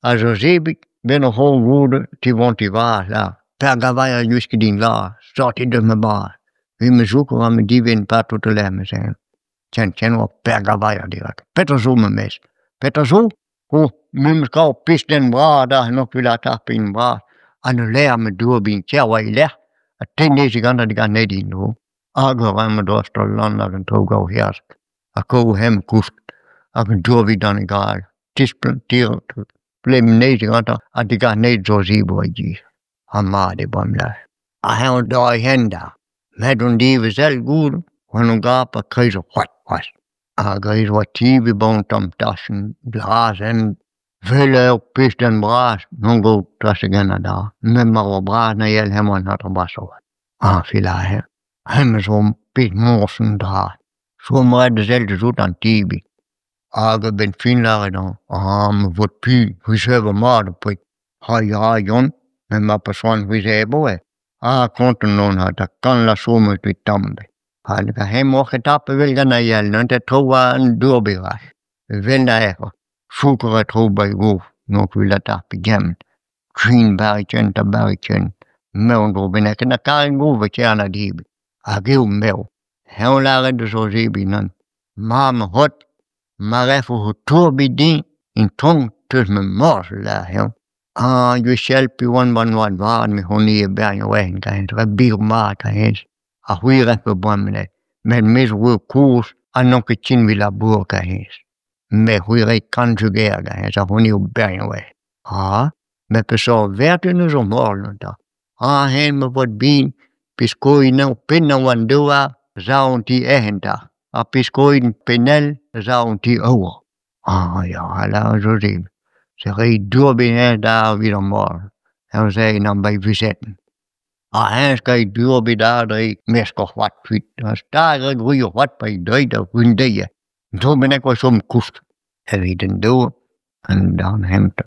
Ha Jozebig 'benn ar c'horn goude 'tivont e vazh lâr Pergavaya gwisket en glas sortit deus ma bazh evit ma zoken war ma divent partout e-lec'h ma'z aen. Ken oa Pergavaya dirak. Petra zo ma mestr ? Petra zo ? Oh me 'meus kavet pezh-den bras aze n'on ket lakaat ar penn bras ha ne lec'h ma dour-bin ker war e lerc'h ha tenn anezhi gantañ diganet en-dro. Hag a raemp dreist-holl lann hag an traoù gaou-herzh ha koz hemp kousk hag an dour evit an egal plemp anezhi gantañ ha degas anezhi d'o zebr e-giz. Ha mat eo bremañ. Ha eñ da e hent da. Met an devezh all goude oan o gap e-kreiz ar c'hoad c'hoazh. Hag aes oa ti bet un tamm tachenn glas en 'vel ur pezh den bras n'on go klask da met ma oa bras ne yell hemañ an hanter brasoc'h. Ha felaer hemañ zo pezh morse dra. Chom a ra da sellet deus an ti Hag a-benn fin lâret hañ ah ma paotr piv c'hwi 'zevo mat ho poued. Ha ya Yann met ma 'peus c'hoant c'hwi 'zebro eo. Ha kontant on ha da kant vloaz zo 'meus bet tamm ebet. Ha hemañ oc'h ket tapet evel gant ar yell neuze traoù war an dour bet Evel na ec'h Fouker ha traoù 'ba e gof n'on ket lakaat pegement. Gwin barrikenn da barrikenn. Mev an dro bennaket na karet gof e kêr na debriñ. Hag eo mev. Eñ lâret deus o zebriñ nann. Ma ma c'hod ma rafe ho tourbiñ din en traoñ 'teus ma morzh lâr-eñ. Ah gwechall pa oan 'ba an oad vat me c'houneze berrioù wenn biv mat hennezh. Ha c'hwi 'rafe bremañ met me zo kozh ha n'on ket ken evit labourat hennezh. Met c'hwi 'ray kant juger hennezh a c'houneo berrioù wenn. Ah met peseurt vertu 'neus ho mor 'ta ? Ah eñ ma paotr bihan pe skoin pennañ war an douar sav an ti ec'h 'ta ha pe skoin penn all sav an ti aour. Ah ya lâret zo din se reiñ dour bennak da evit ar mor neuze emañ bet vizet. Ha eñ skeiñ dour bennak dre mesk ar c'hoad kuit ha stag eo gwri ar c'hoad pa deuit da vont-dezhi. Un dro bennak o chom kousk evit an dour an darn hent.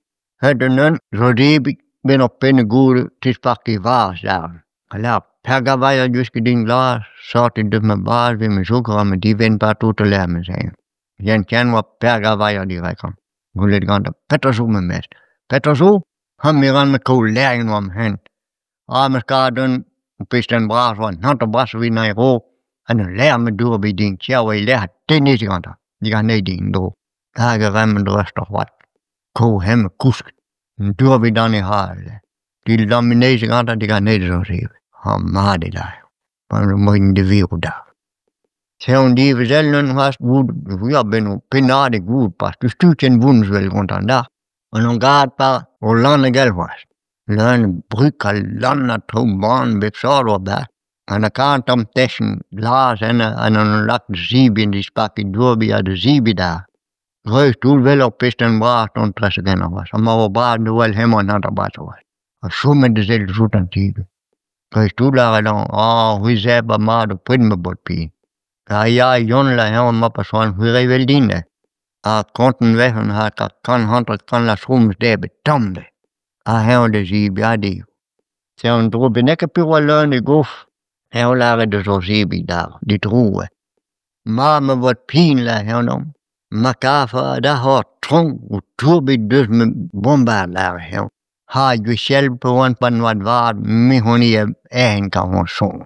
Hed an hent zo debriñ 'benn ar penn goude 'tispak e vazh lâr. Ha lâr Pergavaya gwisket en glas sortit deus ma bazh evit ma zoken ha ma divent partout e-lec'h ma'z aen. Ken oa Pergavaya dirakañ. Goulennet gantañ petra zo ma mestr ? Petra zo ? Ha me 'ran ma kaout lec'h war ma hent. Ha 'meus kavet un pezh-tenn bras oa an hanter brasoc'h evit na e-raok ha ne lec'h ma dour ebet din ker war e lerc'h ha tennis gantañ diganezhi en-dro. Hag a raemp dreist ar c'hoad. Koz hemañ kousket. An dour ebet d'an e c'hal. Dilamm anezhi gantañ diganezhi zo Ha mat eo lâret. Pa emaint da virout da. Se an devezh all neuze c'hoazh goût ya 'benn ur pennadig goût pas diouzhtu ken bounnus 'vel gant an arc'h. En hon gad pa O lannegell c'hoazh. Leun brug ha lann ha traoù man bep sort oa 'ba. Ha lakaat un tamm techenn glas ennañ ha en em lak da zebriñ dispakiñ dour ha da zebriñ da. Dreist-holl 'vel ur pestenn vras tont 'trezek ennañ c'hoazh ha ma oa bras da wel hemañ an hanter-bras c'hoazh. Ha chomet da sellet outañ Dreist-holl lâret dezhañ ah c'hwi 'zebr mat ho pred ma baotr bihan. Ha ya Yann lâr-eñ ma pa soan c'hwi 'ray 'vel-din neuze. Ha kontant 'vefent ha 150 a chom debret tamm dezhe. Ha eñ da zebriñ ha dezho. Se an dro bennaket piv a oa leun e gof eñ lâret deus o zebriñ da d'e dro eo. Ma ma baotr bihan lâr-eñ deomp ma karfec'h dac'hoc'h traoñ ho tourbig deus ma bombard lâr-eñ. Ha gwechall pa oan 'pad oad vat me c'hounezhe aezhenn gant son.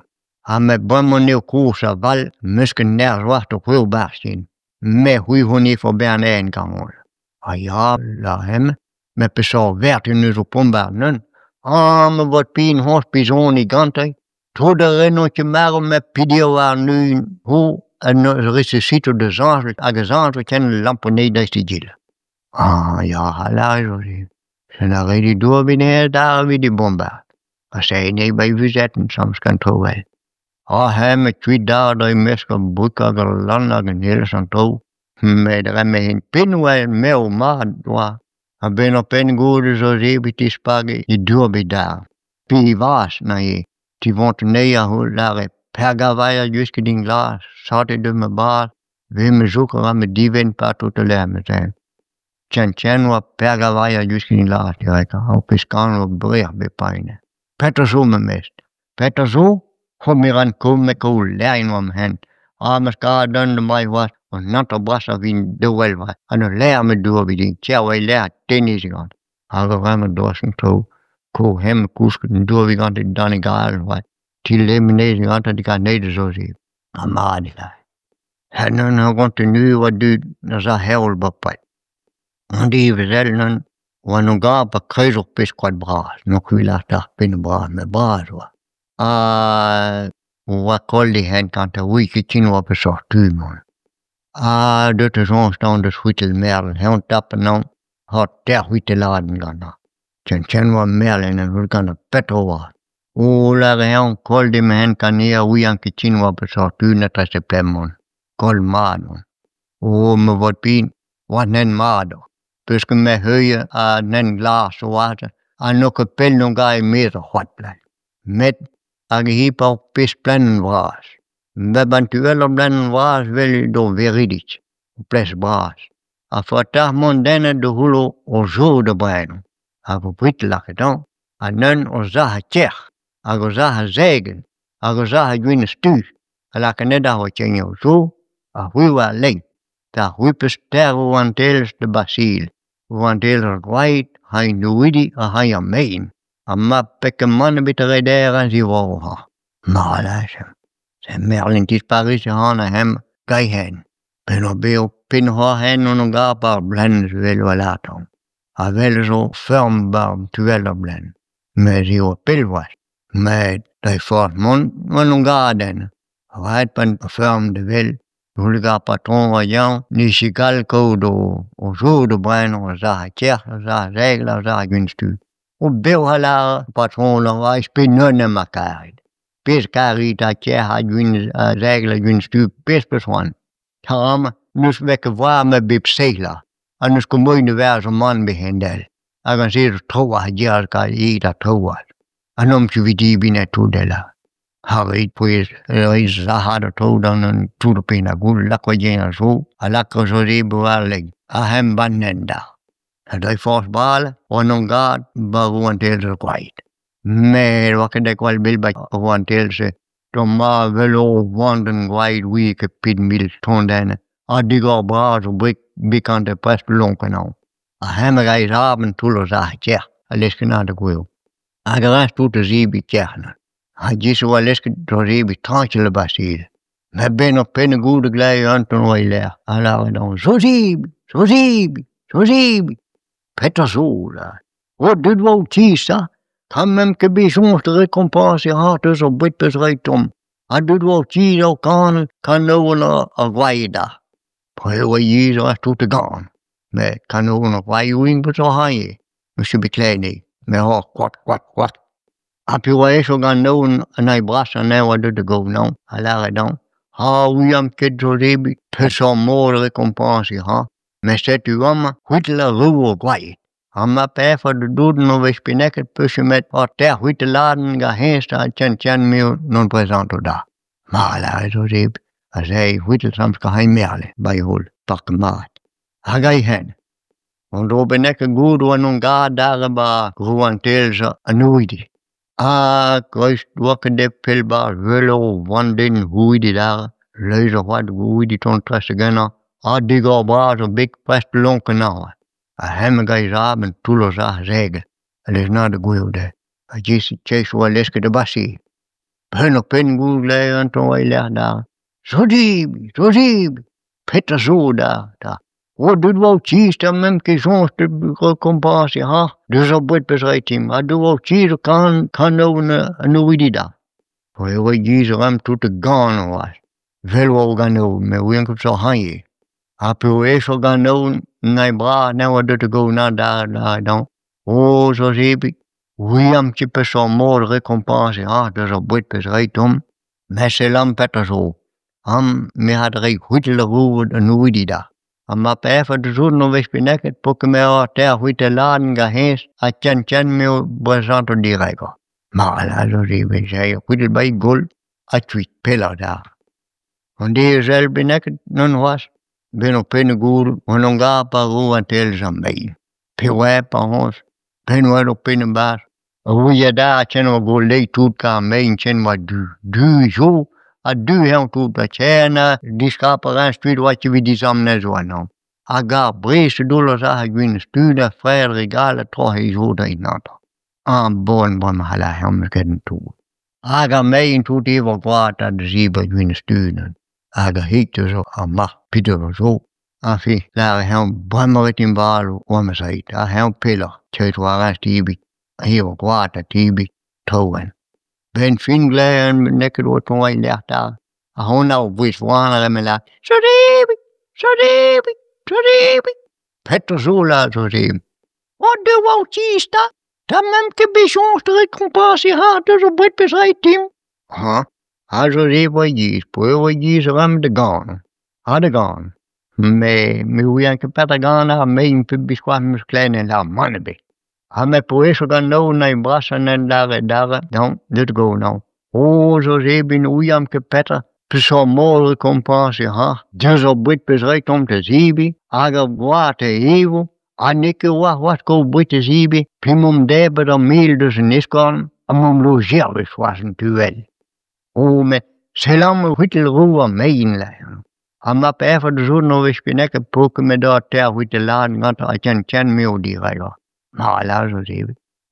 Ha met bremañ eo kozh a-walc'h 'meus ket nerzh 'walc'h da c'hwezhañ 'barzh ken. Me c'hwi 'c'hounezfe bern aezhenn gant Ha ya lâr-eñ met peseurt vertu 'neus ho pombard neuze ? Ah ma baotr bihan c'hoazh pezhoni gantañ tout ar re n'on ket marv met pedir warn-ugent ho a resisito da soñjal hag a soñj ken lampo anezhi dreist egile. Ah ya a lâre Se a rede dour bennaket evit e bombard. Ha se eo bet vuzet soñj ganto vel. Ha hemañ kuit dad e-mesk ar brug hag al lann hag an elez an traoù. Met bremañ penn oa mev mat oa. A-benn ar penn goude zo zebriñ 'tispake e dour bet dar. Pe vras neuze. Ti vont anezhi a lâre pegañ a gwisket din glas, saotet deus ma bras, 'vez ma zoug a ra ma divent partout e-lec'h ma 'z Ken-ken oa pegañ a gwisket din glas dirakañ, ar pezh kan oa brec'h bet paeet. Petra zo ma mestr ? Petra zo ? Chom a ran komek o lec'hiñ war ma hent. Ha ma skar dont da c'hoazh an hanter brasañ 'vin da wel 'vat. Ha da lec'h ma dour evit ker e-lec'h tennis gant. Hag bremañ doas an traoù ko hemañ kousket an dour gantañ dindan e gael 'vat. Ti lemenez gantañ digar anezhe zo se. Ha mat eo. Ha neuze a gontinu oa deuet eus ar heol bepred. An devezh all neuze oa 'n gav ba kreiz ur pezh koad bras. N'on ket lâret ar penn bras met bras oa. Ha oa koll e hent gantañ oui ket oa peseurt tu mont. Ha deut e soñj dezhañ da c'hwitell mervel. Eñ tap anezhañ ha teir c'hwitelladenn gantañ. Ken-ken oa mervel en ur gant petra oa. O lâre-eñ koll din ma hent ganin a ouian ket oa peseurt tu na etrezek pelec'h mont. Koll mat on. O ma baotr bihan oa an hent mat oc'h. Peus ket ma heuilh an hent glas zo aze ha n'eo ket pell n'on gae e-maez ar c'hoad. Met hag hi pa ur pezh plaenenn vras. Bep an tu all ur blaenenn vras 'vel d'ur veridig, ur ples bras. Ha faotac'h mont denet da c'houllo o zo da brenañ. Hag o brid lakaet hañ ha neuze o sac'h kerc'h hag o sac'h segel hag o sac'h gwin stu. Ha lakaet anezhañ war o zo ha c'hwi war lein. Da c'hwi 'peus teir rouantelezh da baseal. Rouantelezh ar gwraig, hini an houidi ha hini ar maen. Ha ma peket mann ebet reder a-ziwar Ma lâr Se Merlin Paris ac'hann hemañ Gaihen. Penaos bev penn-c'hoar-henn on gav ar blend evel 'lakaomp. Ha 'vel zo feurm 'ba an tu all ar blend. Met eo pell c'hoazh. Met dre forzh mont oan on gadenn. Ret 'p'an feurm da wel Goulenn ar patron a yañ ne ket kaout o zo da brenañ ur sac'h kerc'h, ur sac'h segl, ur sac'h gwin-stu. O bev a lâr patron a oa neuze ma karet. Pezh karit ha kerc'h ha gwin ha segl ha gwin-stu, pezh 'peus c'hoant. Tamm n'eus ket ket ma bep seizh ha n'eus ket moaien da vezañ mann a-hend-all. Hag an se zo tro-walc'h dirak ha tro-walc'h. Ha n'omp ket evit debriñ na tout dezhañ. Ha ret pouez ret sac'had tro d'an an tout ar penn a goul lakaat a zo ha lakaat zo debr war-lerc'h ha embann da. Ha dre forzh bal oan on gad ba rouantelezh ar gwraig. Met oa ket gwall bell ba rouantelezh-se. Ma velo vandenn gwraig oui ket pet mil tondenn ha digor bras o brick bikant e prest lonk anezhañ. Ha hemañ a rae toull o sac'h kerc'h ha lesket anezhañ da gouezhañ. Hag a ras tout a zebriñ kerc'h neuze. Ha dis oa lesket da zebriñ trañkil a-barzh Met 'benn ar penn goude glev Anton oa e-lec'h ha lâret dezhañ zo zebriñ, zo zebriñ, zo zebriñ. Petra zo lâret ? O deut oa ho tiz 'ta ? Ha me'm ket bet soñj da rekompañsiñ ac'hanoc'h eus ar boued 'peus roet deomp. Ha deut oa ho tiz o kanañ kanaouenn ar gwraig dac'h. Pa eo ar yezh a tout a gan. Met kanaouenn ar gwraig oa petra 'c'hañe. 'Meus ket bet klevet anezhi met hor koad koad koad. Ha pa oa echu gant an an hini brasañ anezho a oa deuet da gaout anezhañ ha lâret dezhañ ha 'ouian ket 'zo-zebriñ peseurt mod rekompañsiñ hañ met setu amañ c'hwitell ar roue ar gwez. Ha ma paefen da dout ur wech bennaket 'peus nemet ur teir c'hwitelladenn gant hennezh ha ken me n'on prezanto deoc'h. Ma lâret 'zo-zebriñ aze e c'hwitell 'ba e holl park mat. Hag aet Un dro bennaket goude 'oa 'n em gavet aze 'ba rouantelezh an houidi. Ha dreist 'oa ket aet pell 'barzh gwell eo vandenn houidi aze leizh a c'hoad houidi 'tont 'trezek ennañ ha digor bras o beg prest lonkañ anezhañ. Ha hemañ gant e sabrenn toull o sac'h zeger ha lez anezhañ da gouezhañ dezhe. Ha 'giz-se 'oa lesket da baseal. Penn-ha-penn goude gantañ 'oa e-lec'h da Zo-zebriñ zo-zebriñ petra zo da da Oh deuet 'oa o tiz 'ta 'meump ket soñj da rekompañsiñ hañ deus ar boued 'peus roet dimp ha deuet 'oa o tiz o kanañ an houidi da. E oa e-giz a raemp tout da ganañ c'hoazh 'vel 'oa o ganaouenn met 'ouien ket peseurt hani eo. Ha peurwechoù ganaouenn 'n bras anezho a oa deuet da gaout anezhañ da lâret dezhañ oh zo-zebriñ 'ouiamp ket peseurt mod rekompañsiñ hañ deus ar boued 'peus roet deomp met selaomp petra zo. Amañ me 'c'hall reiñ c'hwitell ar roue d'an houidi da. Ha ma paefen da zont ur wech bennaket 'po kemer ur teir c'hwitelladenn gant hennezh ha ken-ken m'eo brezantet direkoc'h. Ma lâret c'hwitell 'ba e gaol ha kuit pelloc'h da. An devezh bennaket nann c'hoazh 'benn ur pennad goude en em gav pa rouantelezh ar meilh. Pevar penaos penaos eo penn 'barzh ar ouiad ken oa goleiñ tout ar mein ken oa du. Du zo ha du eo tout ha ken diskrapañ a raent kuit 'oa ket evit disamm anezho anezhañ. Hag ar brest a daolas aze gwin stud ha frer re galet troc'h e sod gantañ. A-boan bremañ c'halla chom ket an tour. Hag ar mein tout evañ gwad ha da zebriñ gwin stud hag ar c'hig zo ar marc'h Peter zo. Añfin lâret eñ bremañ e tin balo oa ma zreid ha eñ pelloc'h ket war ar debriñ evañ gwad ha debriñ traoù all. 'Benn fin glev n'eo ket o tont e-lec'h 'ta ha honnezh ur bouez voan a lâret Zo-zebriñ zo-zebriñ zo-zebriñ petra zo lâret zo-zebriñ. Oh deus 'oa o tiz 'ta 'ta 'meump ket bet soñj da rekompañsiñ ac'hanoc'h deus ar boued 'peus roet dimp. Hañ aze e voe giz peogwir e giz a raemp da ganañ ha da ganañ met ne ouien ket petra ganañ ha me biskoazh 'm eus klevet ne lâr mann ebet. Ha me peurwechoù gant an hini brasañ en lâret adarre daon deut ganeomp. Oh zo-zebriñ ne ouiamp ket petra peseurt mod rekompañsiñ ac'hanoc'h deus ar boued 'peus roet deomp da zebriñ hag ar gwad a evo ha n'eo ket warc'hoazh kaout boued da zebriñ p'emaomp debret ar mel deus an eskern ha 'maomp lojevet c'hoazh en tu all. Oh met selaomp ur c'hwitell roue ar mein lâret. Ha ma paefen da zont ur wech bennaket 'po ket met ur teir c'hwitelladenn gantañ ha ken ken m'eo diregañ. Ma lâret zo-zebriñ.